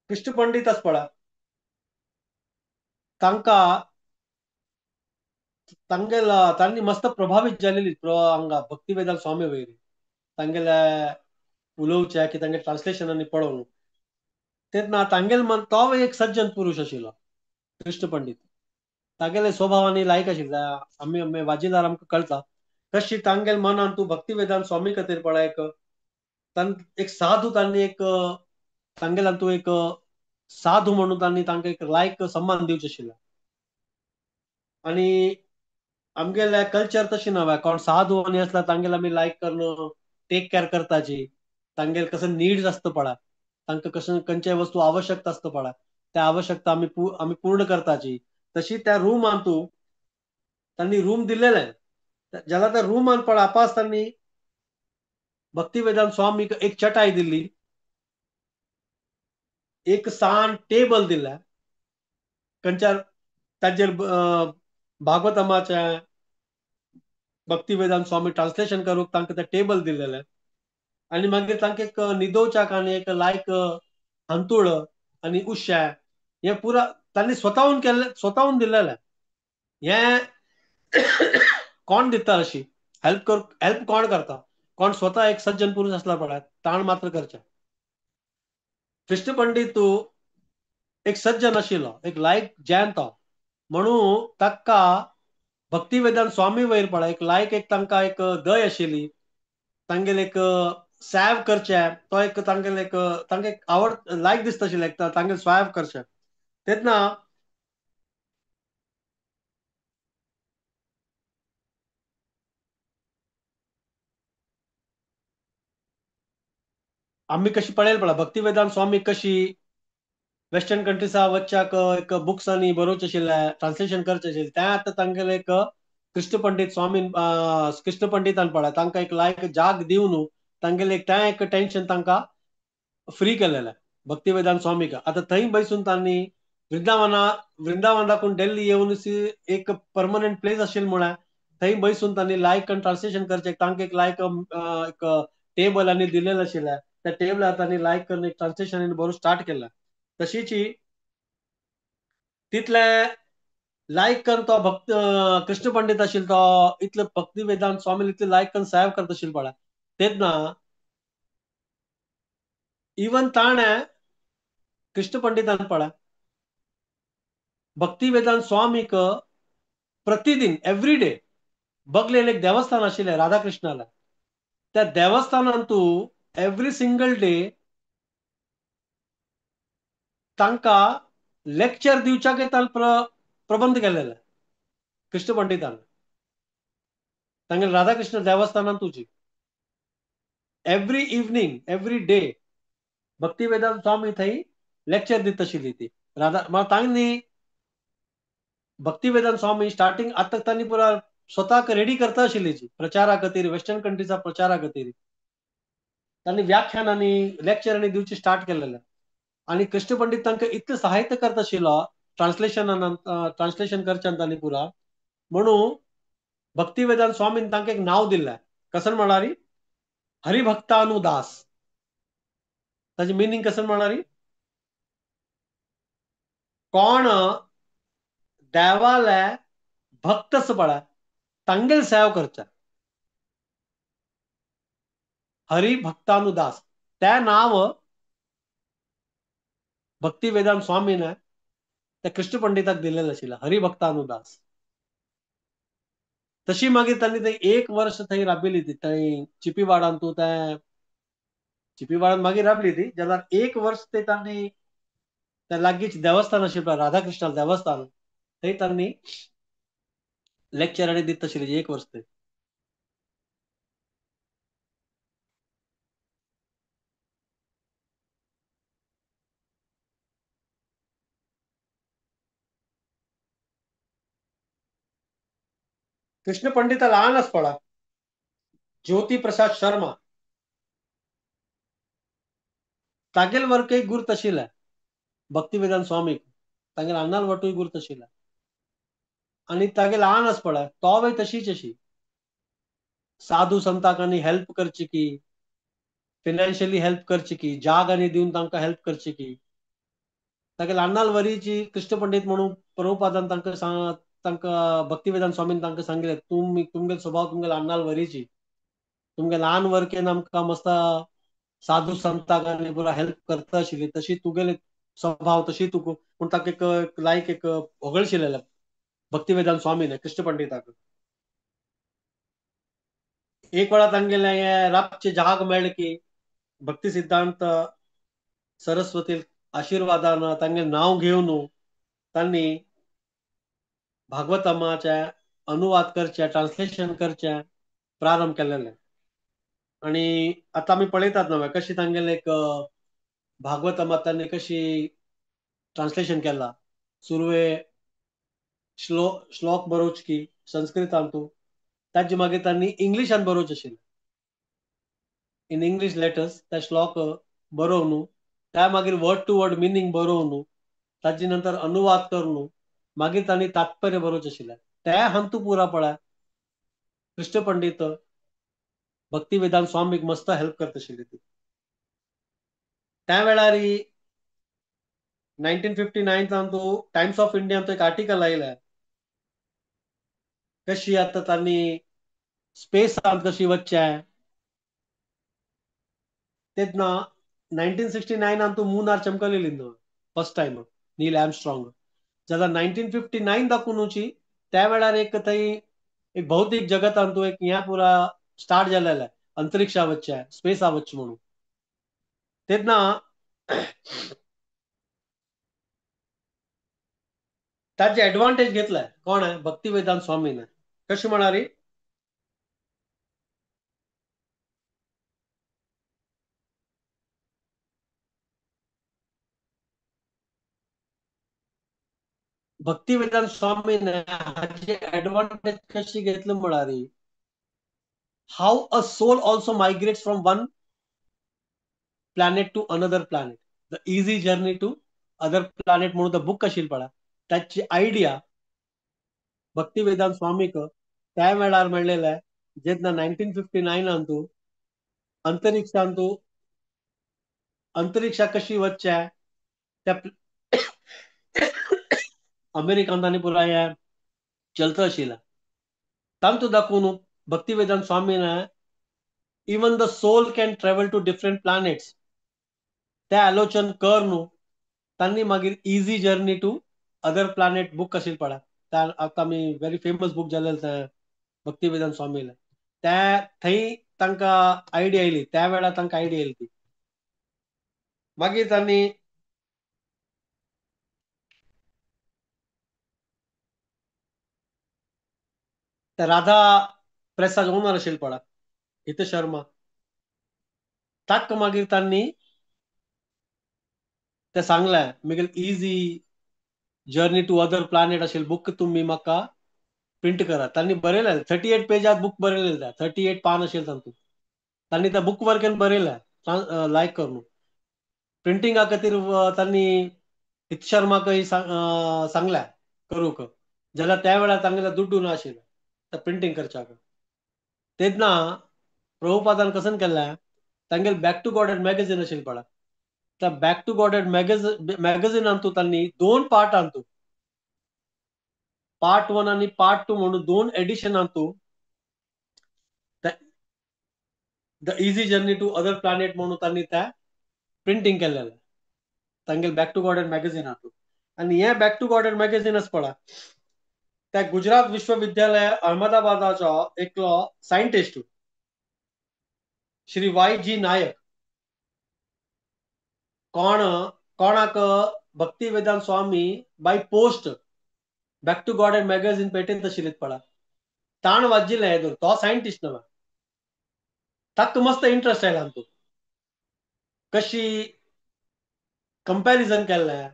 कृष्ण पंडीत आसा पळय तांकां तांगेला तांणी मस्त प्रभावीत जालेली हांगा भक्ती वेदांत स्वामी वयर तांगेल्या उलोवचें की तांगे ट्रान्सलेशनांनी पळोवन तेन्ना तांगेल मन तो एक सज्जन पुरुश आशिल्लो कृष्ण पंडीत. तागेले स्वभावानी लायक आशिल्ले आमी आमी वाजिलार आमकां कळटा कशी तांगेल मनान तूं भक्ती वेदांत स्वामी खातीर पळय एक एक साधू तांणी एक तांगेल्यान तूं एक साधू म्हणून तांणी तांकां एक लायक सम्मान दिवचें आशिल्लें. आनी आमगेले कल्चर तशें ना, कोण साधू आनी आसल्यार तांगेले आमी लायक करून टेक केअर करताची, तांगेले कसं नीड्स आसता पळय तांकां कशें खंयच्याय वस्तू आवश्यकता आसता पळय त्या आवश्यकता आमी आमी पूर्ण करताची. तशी त्या रुमांतू तांणी रूम दिल्लेलें जाल्यार त्या रुमान पळय आपास तांणी भक्ती वेदांत स्वामीक एक चटाई दिल्ली, एक सान टेबल दिल्लें खंयच्या ताजेर भागवतमाचें भक्ती वेदांत स्वामी ट्रान्सलेशन करूंक तांकां तें टेबल दिल्लेलें. आनी मागीर तांकां एक न्हिदोवच्याक आनी एक लायक हांतूळ आनी उश्या हे पुरा तांणी स्वताहून केल्ले, स्वताहून दिल्लेलें. हे कोण दिता अशी हेल्प कर, हेल्प कोण करता? कोण स्वता एक सज्जन पुरुष आसला पळय ताण मात्र करचें. कृष्ण पंडित एक सज्जन आशिल्लो, एक लायक जैन तो, म्हणून ताका भक्ती वेदांत स्वामी वयर पळय एक लायक एक तांकां एक दय आशिल्ली, तांगेले एक सॅव करचें, तो एक तांगेले एक तांकां एक आवड लायक दिसता आशिल्लें तांगेले स्वॅव करचें. तेन्ना आमी कशी पळयली पळय भक्ती वेदांत स्वामी कशी वेस्टर्न कंट्रीसा वच्चाक एक बुक्स आनी बरोवचें आशिल्लें, ट्रान्सलेशन करचें आशिल्लें. तें आतां तांगेले एक कृष्ण पंडीत स्वामी कृष्ण पंडितान पळय तांकां एक लायक जाग दिवन तांगेले एक तें एक टेंशन तांकां फ्री केलेलें भक्ती वेदांत स्वामीक. आतां थंय बसून तांणी वृंदावना दाखून दिल्ली येवन एक परमनंट प्लेस आशिल्लें म्हळ्यार थंय बसून तांणी लायक आनी ट्रान्सलेशन करचें, तांकां एक लायक एक टेबल आनी दिलेलें आशिल्लें, त्या टेबलार तांणी लायक करून एक ट्रान्सलेशन बरोवंक स्टार्ट केलें. तशीच तितले लायक करून तो भक्त कृष्ण पंडित आशिल्लो तो इतले भक्ती वेदांत स्वामी इतले लायक करून सेव करता आशिल्लो पळय, तेन्ना इवन ताणें कृष्ण पंडितान पळय भक्ती वेदांत स्वामीक प्रतिदिन एवरी डे बगलेन एक देवस्थान आशिल्लें राधाकृष्णाला, त्या देवस्थानान तूं एवरी सिंगल डे तांकां लेक्चर दिवच्याक ताणें प्रबंध केलेले कृष्ण पंडितान तांगेले राधाकृष्ण देवस्थानान तुजी every evening every day Bhakti Vedanta Swami थंय लेक्चर दिता आशिल्ली ती राधा. तांणी भक्ती वेदांत स्वामी स्टार्टिंग आतां तांणी पुरा स्वताक रेडी करता आशिल्ली प्रचारा खातीर, वेस्टर्न कंट्रीचा प्रचारा खातीर तांणी व्याख्यानांनी लेक्चरांनी दिवचे स्टार्ट केलेले. आनी कृष्ण पंडित तांकां इतलें सहाय्य करता आशिल्लो ट्रान्सलेशनान, ट्रान्सलेशन करच्यान तांणी पुरा, म्हणून भक्ती वेदांत स्वामीन तांकां एक नांव दिल्लें, कसन म्हळ्यार हरिभक्तानुदास. ताचें मिनींग कसन म्हळ्यार कोण देवाले भक्तच पळय तांगेल सेव करचे, हरिभक्तानुदास तें नांव भक्ती वेदांत स्वामीन त्या कृष्ण पंडिताक दिलेलें आशिल्लें, हरिभक्तानुदास. तशी मागीर तांणी थंय एक वर्ष थंय राबिल्ली ती थंय चिपीवाडान, तूं तें चिपीवाडान मागीर राबली ती, जाल्यार एक वर्ष ते तांणी त्या लागींच देवस्थान आशिल्लें राधाकृष्णा देवस्थान, थंय तांणी लेक्चर आनी दिता आशिल्लें एक वर्स थंय. कृष्ण पंडित लहान आसपळा ज्योती प्रसाद शर्मा तागेल वर्कय गुर्त आशिल्लें भक्ती वेदांत स्वामीक, तागेल अन्नाल वटूय गुर्त आशिल्लें आनी तागेल लहान आसपळा तो वय तशीच अशी साधू संताक आनी हेल्प करची की, फिनान्शियली हेल्प करची की, जाग आनी दिवन तांकां हेल्प करची की. तागेल अन्नाल वरीची कृष्ण पंडित म्हणून प्रभुपादान तांकां तांकां भक्ती वेदांत स्वामीन तांकां सांगलें, तुमी तुमगेल स्वभाव तुमगेल अन्नाल वरीची, तुमगे ल्हान वर्केन आमकां मस्त साधू संताक आनी पुरा हेल्प करता आशिल्ली, तशी तुगेले स्वभाव तशी तुका, पूण ताका एक लायक एक होगळशिल्लें भक्ती वेदांत स्वामीन कृष्ण पंडिताक. एक वेळा तांगेले हे रातचे जाग मेळ्ळें की भक्ती सिद्धांत सरस्वती आशिर्वादान तांगेलें नांव घेवन तांणी भागवतमाचे अनुवाद करचे, ट्रान्सलेशन करचे प्रारंभ केलेले. आनी आतां आमी पळयतात नवे कशी तांगेले एक भागवतमा तांणी कशी ट्रान्सलेशन केलां, सुरवे श्लोक बरोवचे की संस्कृतांतू, ताजे मागीर तांणी इंग्लिशान बरोवचें आशिल्लें, इन इंग्लिश लेटर्स ते श्लोक बरोवन त्या मागीर वर्ड टू वर्ड मिनींग बरोवन ताजे नंतर अनुवाद करून मागीर तांणी तात्पर्य बरोवचें आशिल्लें. ते हांतू पुरा पळय कृष्ण पंडित भक्ती वेदांत स्वामीक मस्त हेल्प करता आशिल्ली ती. त्या वेळार 1959 तो टाइम्स ऑफ इंडिया तो एक आर्टिकल आयला कशी आता तांणी स्पेसांत कशी वच्चें. तेन्ना 1969 तो मुनार चमकलेली फर्स्ट टायम नील आर्मस्ट्रॉंग. जाल्यार 1959 दाखोवनुची त्या वेळार एक थंय एक भौतीक जगतांत एक ह्या पुरा स्टार्ट जालेलें अंतरिक्षा वच्चें, स्पेसा वच्चें म्हणून. तेन्ना ताचे एडवांटेज घेतलाय कोण आहे? भक्तिवेदांत स्वामीने. कशी म्हणाली? भक्तिवेदांत स्वामीने हाचे एडवांटेज कशी घेतलं म्हणाली, how a soul also migrates from one planet to another planet, the easy journey to other planet म्हणून the book कशी पडा. त्याची आयडिया भक्तिवेदांत स्वामीक त्या वेळार मेळ्ळेलें जेन्ना 1959 तूं अंतरिक्षांतू अंतरिक्षा कशी वच्चें त्या अमेरिकांत आनी पुराय चलत आशिल्लें. तांतू दाखोवन Bhaktivedanta स्वामीन even the soul can travel to different planets ते आलोचन कर न्हू तांणी मागीर easy journey to other planet book आशिल्लें पळय. त्या आतां आमी व्हेरी फेमस बूक जालेलें तें भक्तिवेदांत स्वामीलें. त्या थंय तांकां आयडिया आयली, त्या वेळार तांकां आयडिया आयली ती. मागीर तांणी राधा प्रेसाचो ओनर आशिल्लो पळय हित शर्मा, ताका मागीर तांणी ते सांगलें मागीर easy journey to other planet आशिल्लें बूक तुमी म्हाका प्रिंट करात. तांणी बरयलें 38 पेजात बूक बरयलें, 38 पान आशिल्लें तातूंत. तांणी त्या बूक वर्केन बरयलें लायक करून. प्रिंटिंगा खातीर तांणी हित शर्माकय सांगलें करूंक, जाल्यार त्या वेळार तांगेलो दुड्डू ना आशिल्लो त्या प्रिंटींग करच्याक. तेन्ना प्रभुपादान कसन केल्लें तांगेले बॅक टू गॉडेड मॅगझीन आशिल्लें पळय, त्या बॅक टू गॉडेड मॅगझिनांतू तांणी दोन पार्टांतू, पार्ट 1 आनी पार्ट 2 म्हणून दोन एडिशनांतू the easy journey to other planet म्हणून तांणी त्या प्रिंटींग केल्लें तांगेले बॅक टू गॉडेड मॅगझिनांतू. आनी हें बॅक टू गॉडेड मॅगझीन पळय त्या गुजरात विश्वविद्यालय अहमदाबादाचो एकलो सायंटिस्ट श्री वाय जी नायक कोण कोणाक Bhaktivedanta Swami by post back to Godhead magazine पेटेंत आशिल्लें पळय, ताण वाजिल्लें हें तो सायंटिस्ट न्हय, ताका मस्त इंट्रस्ट आयला तातूंत. कशी कंपॅरिजन केल्लें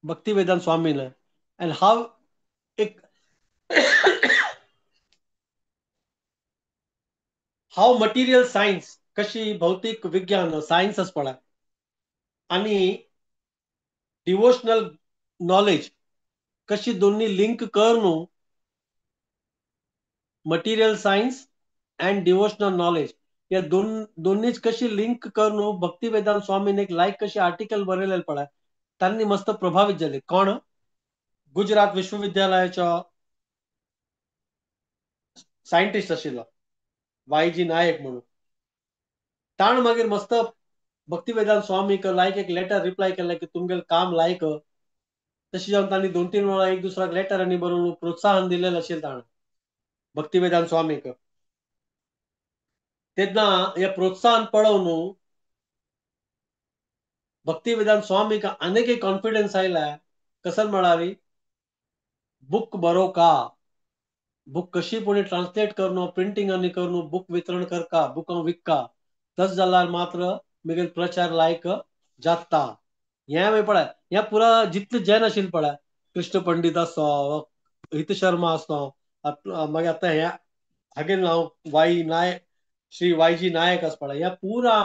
भक्तिवेदांत स्वामीन अँड हाव एक हाव मटेरियल सायन्स कशी भौतीक विज्ञान सायन्स आसा पळय आनी डिवोशनल नॉलेज कशी दोन्ही लिंक कर न्हू, material science and devotional knowledge या दोन्हीच कशी लिंक कर न्हू. भक्तिवेदांत स्वामीन एक लायक कशी आर्टिकल बरयलें पळय, तांणी मस्त प्रभावीत जाले. कोण? गुजरात विश्वविद्यालयाचो सायंटिस्ट आशिल्लो वाय जी नायक म्हणून. ताण मागीर मस्त भक्तिवेदांत स्वामीक लायक एक लेटर रिप्लाय केलें की तुमगेलें काम लायक. तशें जावन तांणी 2-3 वेळा एक दुसऱ्याक लेटरांनी बरोवन प्रोत्साहन दिलेलें आशिल्लें ताणें भक्तिवेदांत स्वामीक. तेन्ना हें प्रोत्साहन पळोवन भक्तिवेदांत स्वामीक आनीक एक कॉन्फिडन्स आयला. कसन म्हळ्यार बूक बरोवका, बूक कशी पुणी ट्रान्सलेट करून प्रिंटींग आनी करून बूक वितरण करका, बुकां विकका, तस जाल्यार मात्र मागीर प्रचार लायक जाता. हें पळय हें पुरा जितले जैन आशिल्ले पळय, कृष्ण पंडीत आसो, हित शर्मा आसो, मागीर आतां हें हागेलें नांव वाई नायक, श्री वाय जी नायक आसा पळय, ह्या पुरा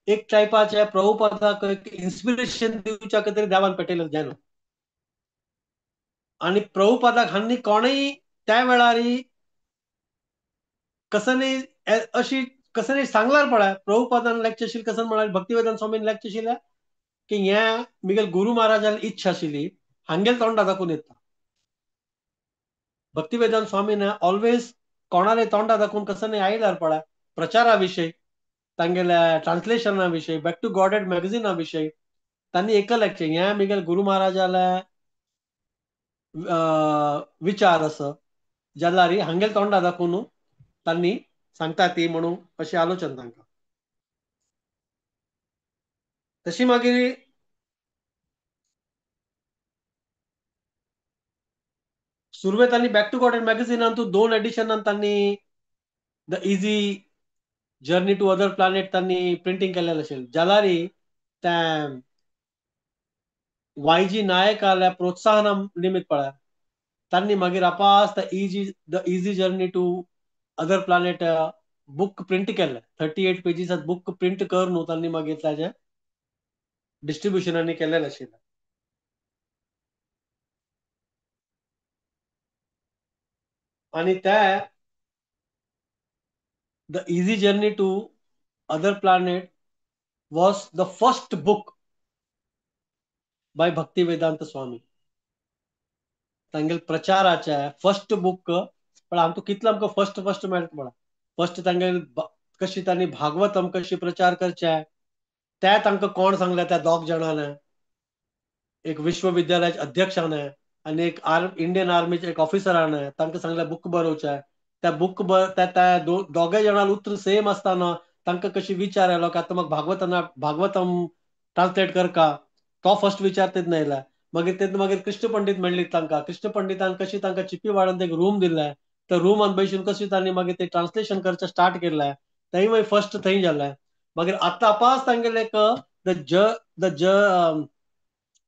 एक टायपाचे प्रभुपादाक एक इन्स्पिरेशन दिवच्या खातीर देवान पेटयलें जैन. आनी प्रभुपादाक हांणी कोणूय त्या वेळार कसनी अशी कसनी सांगल्यार पळय प्रभुपादान लेक्चर आशिल्लें, कसन म्हळ्यार भक्तिवेदांत स्वामीन लेक्चर आशिल्लें की हें मिगेल गुरु महाराजान इच्छा आशिल्ली हांगेल तोंडा दाखोवन येता. भक्तिवेदांत स्वामीन ऑलवेज कोणाले तोंडा दाखोवन कसं नाही आयल्यार पळय प्रचारा विशय, तांगेल्या ट्रान्सलेशना विशय, बॅक टू गॉडेड मॅगझिना विशय तांणी एकलेचे हें मिगेल गुरु महाराजाले विचार आसा जाल्यार हांगेल तोंडा दाखोवन तांणी सांगता ती म्हणून अशी आलोचन तांकां. तशी मागीर सुरवेक तांणी बॅक टू गॉडेड मॅगझिनान तूं 2 एडिशनान तांणी the easy journey to other planet तांणी प्रिंटींग केल्लें आशिल्लें. जाल्यार त्या वायजी नायकाल्या प्रोत्साहना निमित्त पळय तांणी मागीर आपास the easy journey to other planet book print केल्लें. 38 पेजीस बूक प्रिंट करून तांणी मागीर ताजें डिस्ट्रिब्युशनांनी केल्लें आशिल्लें. आनी त्या the easy journey to other planet was the first book by Bhaktivedanta Swami. तांगेल प्रचाराचे फर्स्ट बूक पण आमकां कितलो आमकां फर्स्ट फर्स्ट मेळटा पळय. फर्स्ट तांगेल कशी तांणी भागवतम कशी प्रचार करचे ते तांकां कोण सांगलें त्या दोग जाणांनी, एक विश्वविद्यालयाच्या अध्यक्षान आनी एक इंडियन आर्मीच्या एक ऑफिसरान तांकां सांगलें बूक बरोवचें. त्या बूक त्या दोगे जाणां उतर सेम आसतना तांकां कशी विचार आयलो की आतां म्हाका भागवतना भागवतम ट्रान्सलेट करका, तो फर्स्ट विचार तेन्ना आयला. मागीर तेन्ना मागीर कृष्ण पंडीत मेळ्ळी तांकां, कृष्ण पंडितान कशी तांकां चिपी वाडून एक रूम दिलें, त्या रुमान बसून कशी तांणी मागीर ते ट्रान्सलेशन करचें स्टार्ट केलें, थंय मागीर फर्स्ट थंय जालें. मागीर आतां पास तांगेलें एक the ज the ज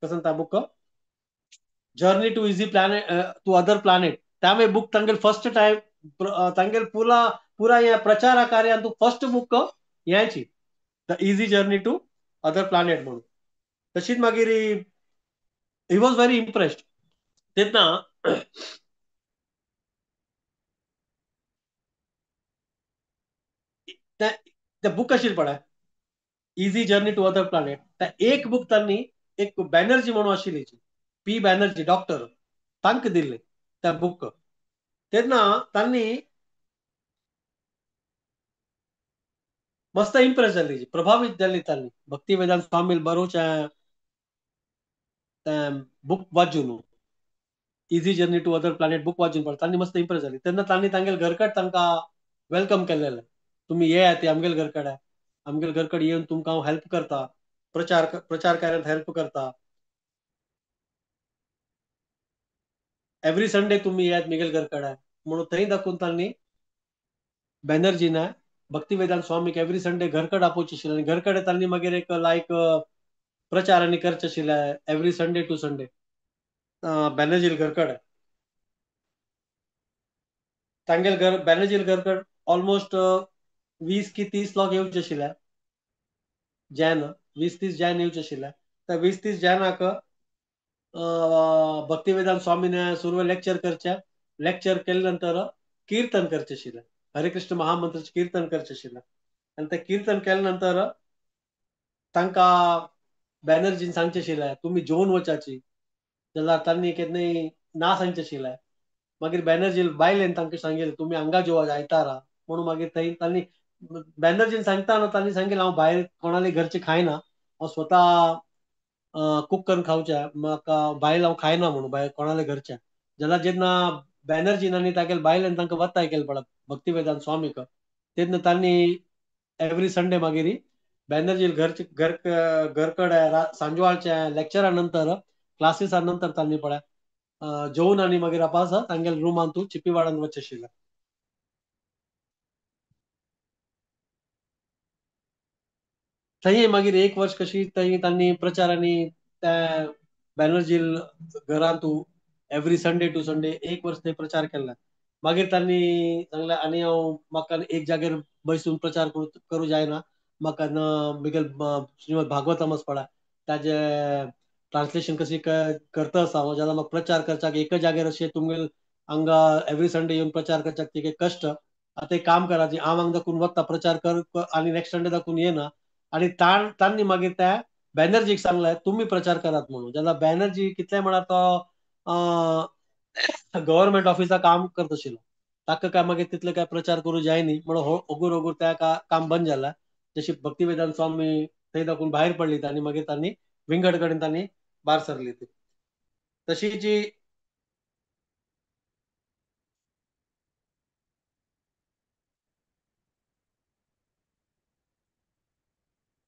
कसं सांगता book journey to easy planet to other planet त्या मागीर बूक तांगेल फर्स्ट टायम तांगेल पुरा पुरा ह्या प्रचारा कार्यान तूं फर्स्ट बूक हेची the easy journey to other planet म्हणून. तशीच मागीर he was very impressed. तेन्ना ते बूक आशिल्लें पळय easy journey to other planet, त्या एक बूक तांणी एक बॅनर्जी म्हणून आशिल्ली पी बॅनर्जी डॉक्टर तांकां दिल्लें त्या बूक. तेन्ना तांणी मस्त इम्प्रेस जाली, प्रभावीत जाली तांणी भक्तिवेदांत स्वामी बरोवचें बूक वाचून easy journey to other planet book वाचून पळय तांणी मस्त इम्प्रेस जाली. तेन्ना तांणी तांगेल घरकट तांकां welcome केलेलें, तुमी येयात आमगेल घरकडे, आमगेल घरकडे येवन तुमकां हांव हेल्प करता, प्रचार प्रचार कार्यात हेल्प करता, एवरी संडे तुमी येयात मिगेल घरकडे म्हणून थंय दाखोवन तांणी बॅनर्जीना भक्तिवेदांत स्वामीक एवरी संडे घरकडे आपोवचें आशिल्लें. आनी घरकडे तांणी मागीर एक लायक प्रचार आनी करचें आशिल्लें एवरी संडे टू संडे बॅनर्जील घरकडे. तांगेल घर बॅनर्जील घरकड ऑलमोस्ट 20 की 30 लोक येवचे आशिल्ले, जैन 20-30 जैन येवचे आशिल्ले. त्या 20-30 जैनाक भक्तिवेदांत स्वामीने सुरवे लेक्चर करचे, लेक्चर केले नंतर कीर्तन करचे आशिल्लें, हरे कृष्ण महामंत्राचें कीर्तन करचें आशिल्लें. आनी तें कीर्तन केले नंतर तांकां बॅनर्जीन सांगचें आशिल्लें तुमी जेवन वचाची, जाल्यार तांणी केन्नाय ना सांगचें आशिल्लें. मागीर बॅनर्जी बायलेन तांकां सांगलें तुमी हांगा जेवा आयतारा म्हणून. मागीर थंय तांणी बॅनर्जीन सांगता तांणी सांगलें हांव भायर कोणाले घरचें खायना, हांव स्वता कूक करून खावचें, म्हाका भायल हांव खायना म्हणून भायर कोणाले घरचें. जाल्यार जेन्ना बॅनर्जीन आनी तागेले बायलेन तांकां वत्ताय केलें पळय भक्तिवेदांत स्वामीक, तेन्ना तांणी एवरी संडे मागीर बॅनर्जी घरचे घर घरकडे सांजवाळच्या लेक्चरा नंतर क्लासीसा नंतर तांणी पळय जेवन आनी मागीर आपास तांगेले रुमान तूं चिपी वाडान वचचें आशिल्लें. थंय मागीर एक वर्स कशी थंय तांणी प्रचार आनी त्या बॅनर्जी घरांत एवरी संडे टू संडे एक वर्स थंय प्रचार केला. मागीर तांणी सांगलें आनी हांव म्हाका एक जाग्यार बसून प्रचार करूं जायना, म्हाका मिगेल श्रीमद भागवतमच पळय ताजे ट्रान्सलेशन कशी करता आसा हांव, जाल्यार म्हाका प्रचार करच्याक एका जाग्यार अशें तुमगेल हांगा एवरी संडे येवन प्रचार करच्याक तिगे कश्ट. आतां एक काम कराचें, हांव हांगा दाखून वता प्रचार कर आनी नेक्स्ट संडे दाखून येना. आनी तांणी मागीर त्या बॅनर्जीक सांगलाय तुमी प्रचार करात म्हणून. जेन्ना बॅनर्जी कितले म्हळ्यार तो गव्हर्मेंट ऑफिसा काम करत आशिल्लो, ताका काय मागीर तितले काय प्रचार करूं जाय न्ही म्हणून ओगूर ओगूर त्या काम बंद जाला. जशी भक्तिवेदांत स्वामी थंय दाखोवन भायर पडली आनी मागीर तांणी विंगड कडेन तांणी भायर सरली ती. तशी जी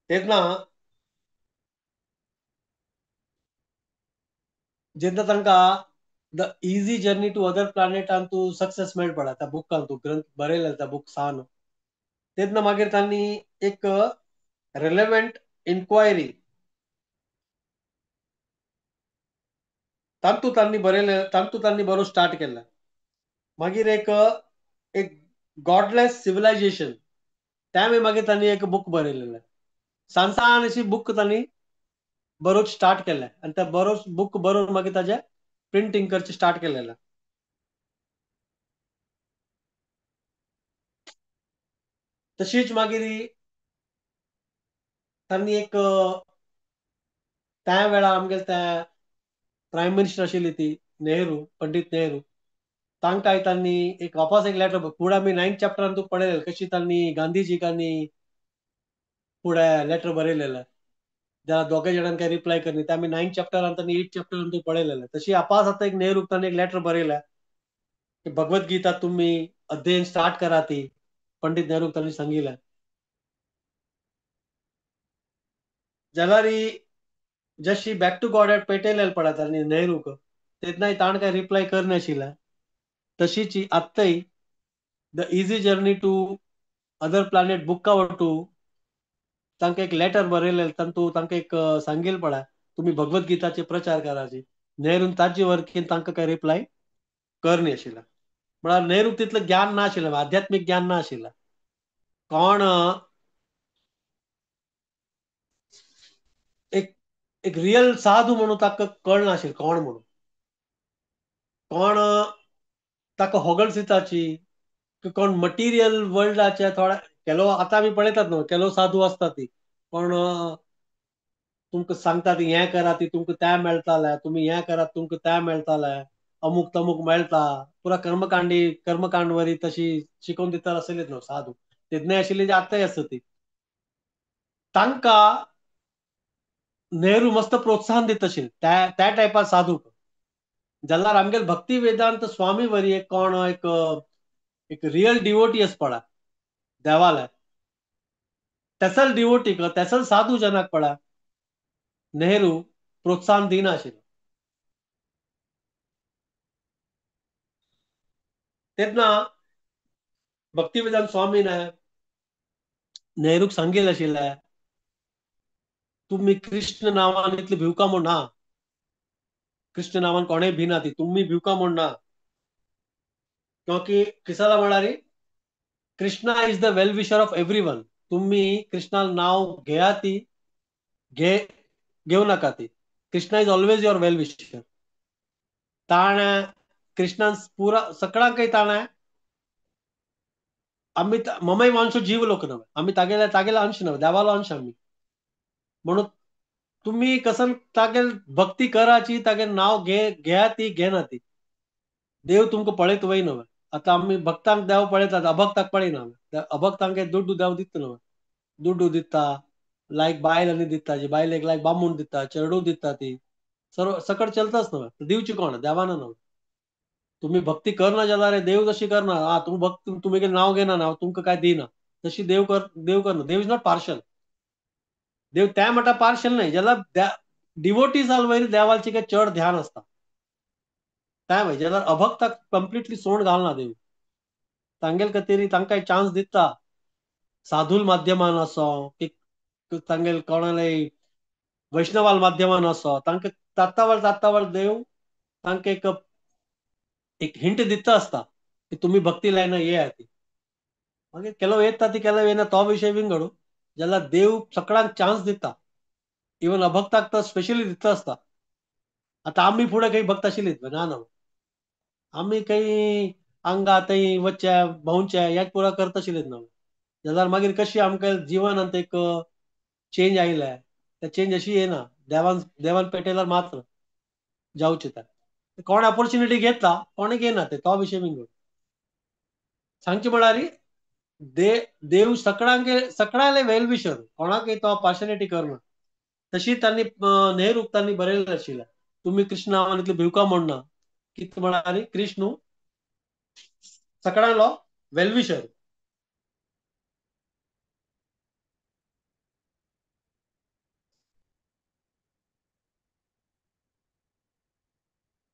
तेन्ना जेन्ना तांकां the easy journey to other प्लॅनेटान तूं सक्सेस मेळ पडा त्या बुकान, तूं ग्रंथ बरयलें त्या बूक सान, तेन्ना मागीर तांणी एक रेलेवंट इन्क्वायरी तांतू तांणी बरयलें, तांतू तांणी बरोवंक स्टार्ट केलें. मागीर एक एक गॉडलेस सिविलायझेशन त्या मागीर तांणी एक बूक बरयलेलें. सान सान अशी बूक तांणी बरोवंक स्टार्ट केलें आनी त्या बरोवंक बूक बरोवन मागीर ताजें प्रिंटींग करचें स्टार्ट केलेलें. तशीच मागीर तांणी एक त्या वेळार आमगेले त्या प्रायम मिनिस्टर आशिल्ली ती नेहरू, पंडित नेहरू, तांकांय तांणी एक वापस एक लेटर, फुडें आमी 9th चॅप्टरान तूं पळयलें कशी तांणी गांधीजीक आनी फुडें लेटर बरयलेलें, ज्या दोगे जाणांक काय रिप्लाय करनी, ते आमी 9th चॅप्टरान तांणी 8th चॅप्टरान तूं पळयलेलें. तशी आपास आतां एक नेहरूक तांणी एक लेटर बरयलें की भगवद्गीता तुमी अध्ययन स्टार्ट करा ती, पंडित नेहरूक तांणी सांगिल्लें. जाल्यार जशी बॅक टू गॉड पेटयलें पळय तांणी नेहरूक, तेन्नाय ताणें काय रिप्लाय करनाशिल्लें. तशीच आत्ताय the easy journey to other planet बुका वटू तांकां एक लेटर बरयलें, तांतू तांकां एक सांगील पळय तुमी भगवद्गीताचे प्रचार कराची. नेरून ताजे वर्कीन तांकां काय रिप्लाय करनी आशिल्लें. म्हळ्यार नेहरूक तितलें ज्ञान ना आशिल्लें, आध्यात्मीक ज्ञान ना आशिल्लें. कोण एक एक रियल साधू म्हणून ताका कळना आशिल्लें कोण म्हणून, कोण ताका होगळसिताची, कोण मटिरियल वर्ल्डाच्या थोड्या केलो. आतां आमी पळयतात न्हू केलो साधू आसता ती, कोण तुमकां सांगता ती हें करा ती तुमकां तें मेळटालें, तुमी हें करात तुमकां तें मेळटालें, अमूक तमूक मेळटा, पुरा कर्मकांडी कर्मकांड वरी तशी शिकोवन दिता आसलेच न्हू साधू. तेन्नाय आशिल्ली जी आतांय आसता ती. तांकां नेहरू मस्त प्रोत्साहन दिता आशिल्ले त्या त्या टायपार साधूक. जाल्यार आमगेले भक्ती वेदांत स्वामी वरी एक कोण एक एक रियल डिवोटी आसा पळय देवाले, तेसल डिवोटीक तेसल साधू जनाक पळय नेहरू प्रोत्साहन दिना आशिल्लें. तेन्ना भक्ती वेदांत स्वामीन नेहरूक सांगिल्लें आशिल्लें तुमी कृष्ण नांवान इतले भिवका म्हूण ना, कृष्ण नांवान कोणेय भिना ती, तुमी भिवका म्हूण ना, क्योंकि किसाला म्हळ्यार Krishna is the well wisher of every one. तुमी कृष्णा नांव घेया ती घे घेवं नाका ती, Krishna is always your well wisher. ताणें कृष्णान पुरा सगळ्यांकय ताणें आमी ममय मानसो जीव लोक न्हय, आमी तागेले तागेले अंश न्हय, देवालो अंश आमी. म्हणून तुमी कसन तागेल भक्ती कराची, तागेल नांव घे घेया ती घेना ती, देव तुमकां पळयत वय न्हय. आतां आमी भक्तांक देव पळयतात, अभक्ताक पळयना आमी. अभक्तांक दुड्डू देव दिता न्हय, दुड्डू दिता, लायक बायल आनी दिता, जी बायलेक लायक बामूण दिता, चेडू दिता, ती सर्व सकट चलताच न्हय. दिवची कोण देवाना न्हय. तुमी भक्ती करना जाल्यार देव तशी करना, आ तुमी भक्त तुमी नांव घेना ना तुमकां काय दिना, तशी देव कर देव करना. देव is not partial. देव त्या म्हणटा पार्शल न्हय, जाल्यार डिवोटी जाल वयर देवाचे काय चड ध्यान आसता त्या वयर, जाल्यार अभक्ताक कंप्लिटली सोड घालना देव. तांगेल खातीर तांकां चान्स दिता साधूल माध्यमान असो की तांगेल कोणाले वैष्णवाल माध्यमान असो, तांकां तात्तावळ तात्तावळ देव तांकां एक एक हिंट दिता आसता की तुमी भक्ती लायना येया ती. मागीर केलो येता ती केलो येना तो विशय विंगड, जाल्यार देव सगळ्यांक चान्स दिता, इवन अभक्ताक तर स्पेशली दिता आसता. आतां आमी फुडें खंय भक्त आशिल्लीच ना न्हू, आमी खंय आंगा थंय वचचे भोंवचे हेच पुरा करता आशिल्लीच न्हू. जाल्यार मागीर कशी आमकां जिवनांत एक चेंज आयले, ते चेंज अशी येना, देवान देवान पेटयल्यार मात्र जावचे. ते कोण ऑपॉर्च्युनिटी घेता कोण घेना ते तो विशय विंगड. सांगचे म्हळ्यार देव सगळ्यांके सगळ्याले वेल विशर, कोणाकय तो पार्शलिटी करना. तशी तांणी नेहरूक तांणी बरयलें आशिल्लें, तुमी कृष्ण नांवान इतले भिवका म्हणना, कितें म्हळ्यार कृष्ण सगळ्यांलो वेलविशर.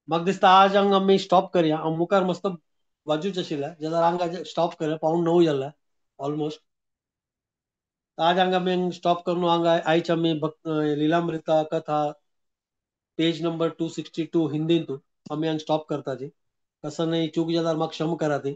म्हाका दिसता आज हांगा आमी स्टॉप करया. हांव मुखार मस्त वाजूच आशिल्लें जाल्यार हांगा स्टॉप करया, 8:45 जाल्लें ऑलमोस्ट. आज हांगा आमी स्टॉप करून हांगा आयज आमी भक्त लिलामृता कथा पेज नंबर 262 हिंदींतू आमी हांगा स्टॉप करता. ती कसं नाही चूक जाल्यार म्हाका क्षमा करा. ती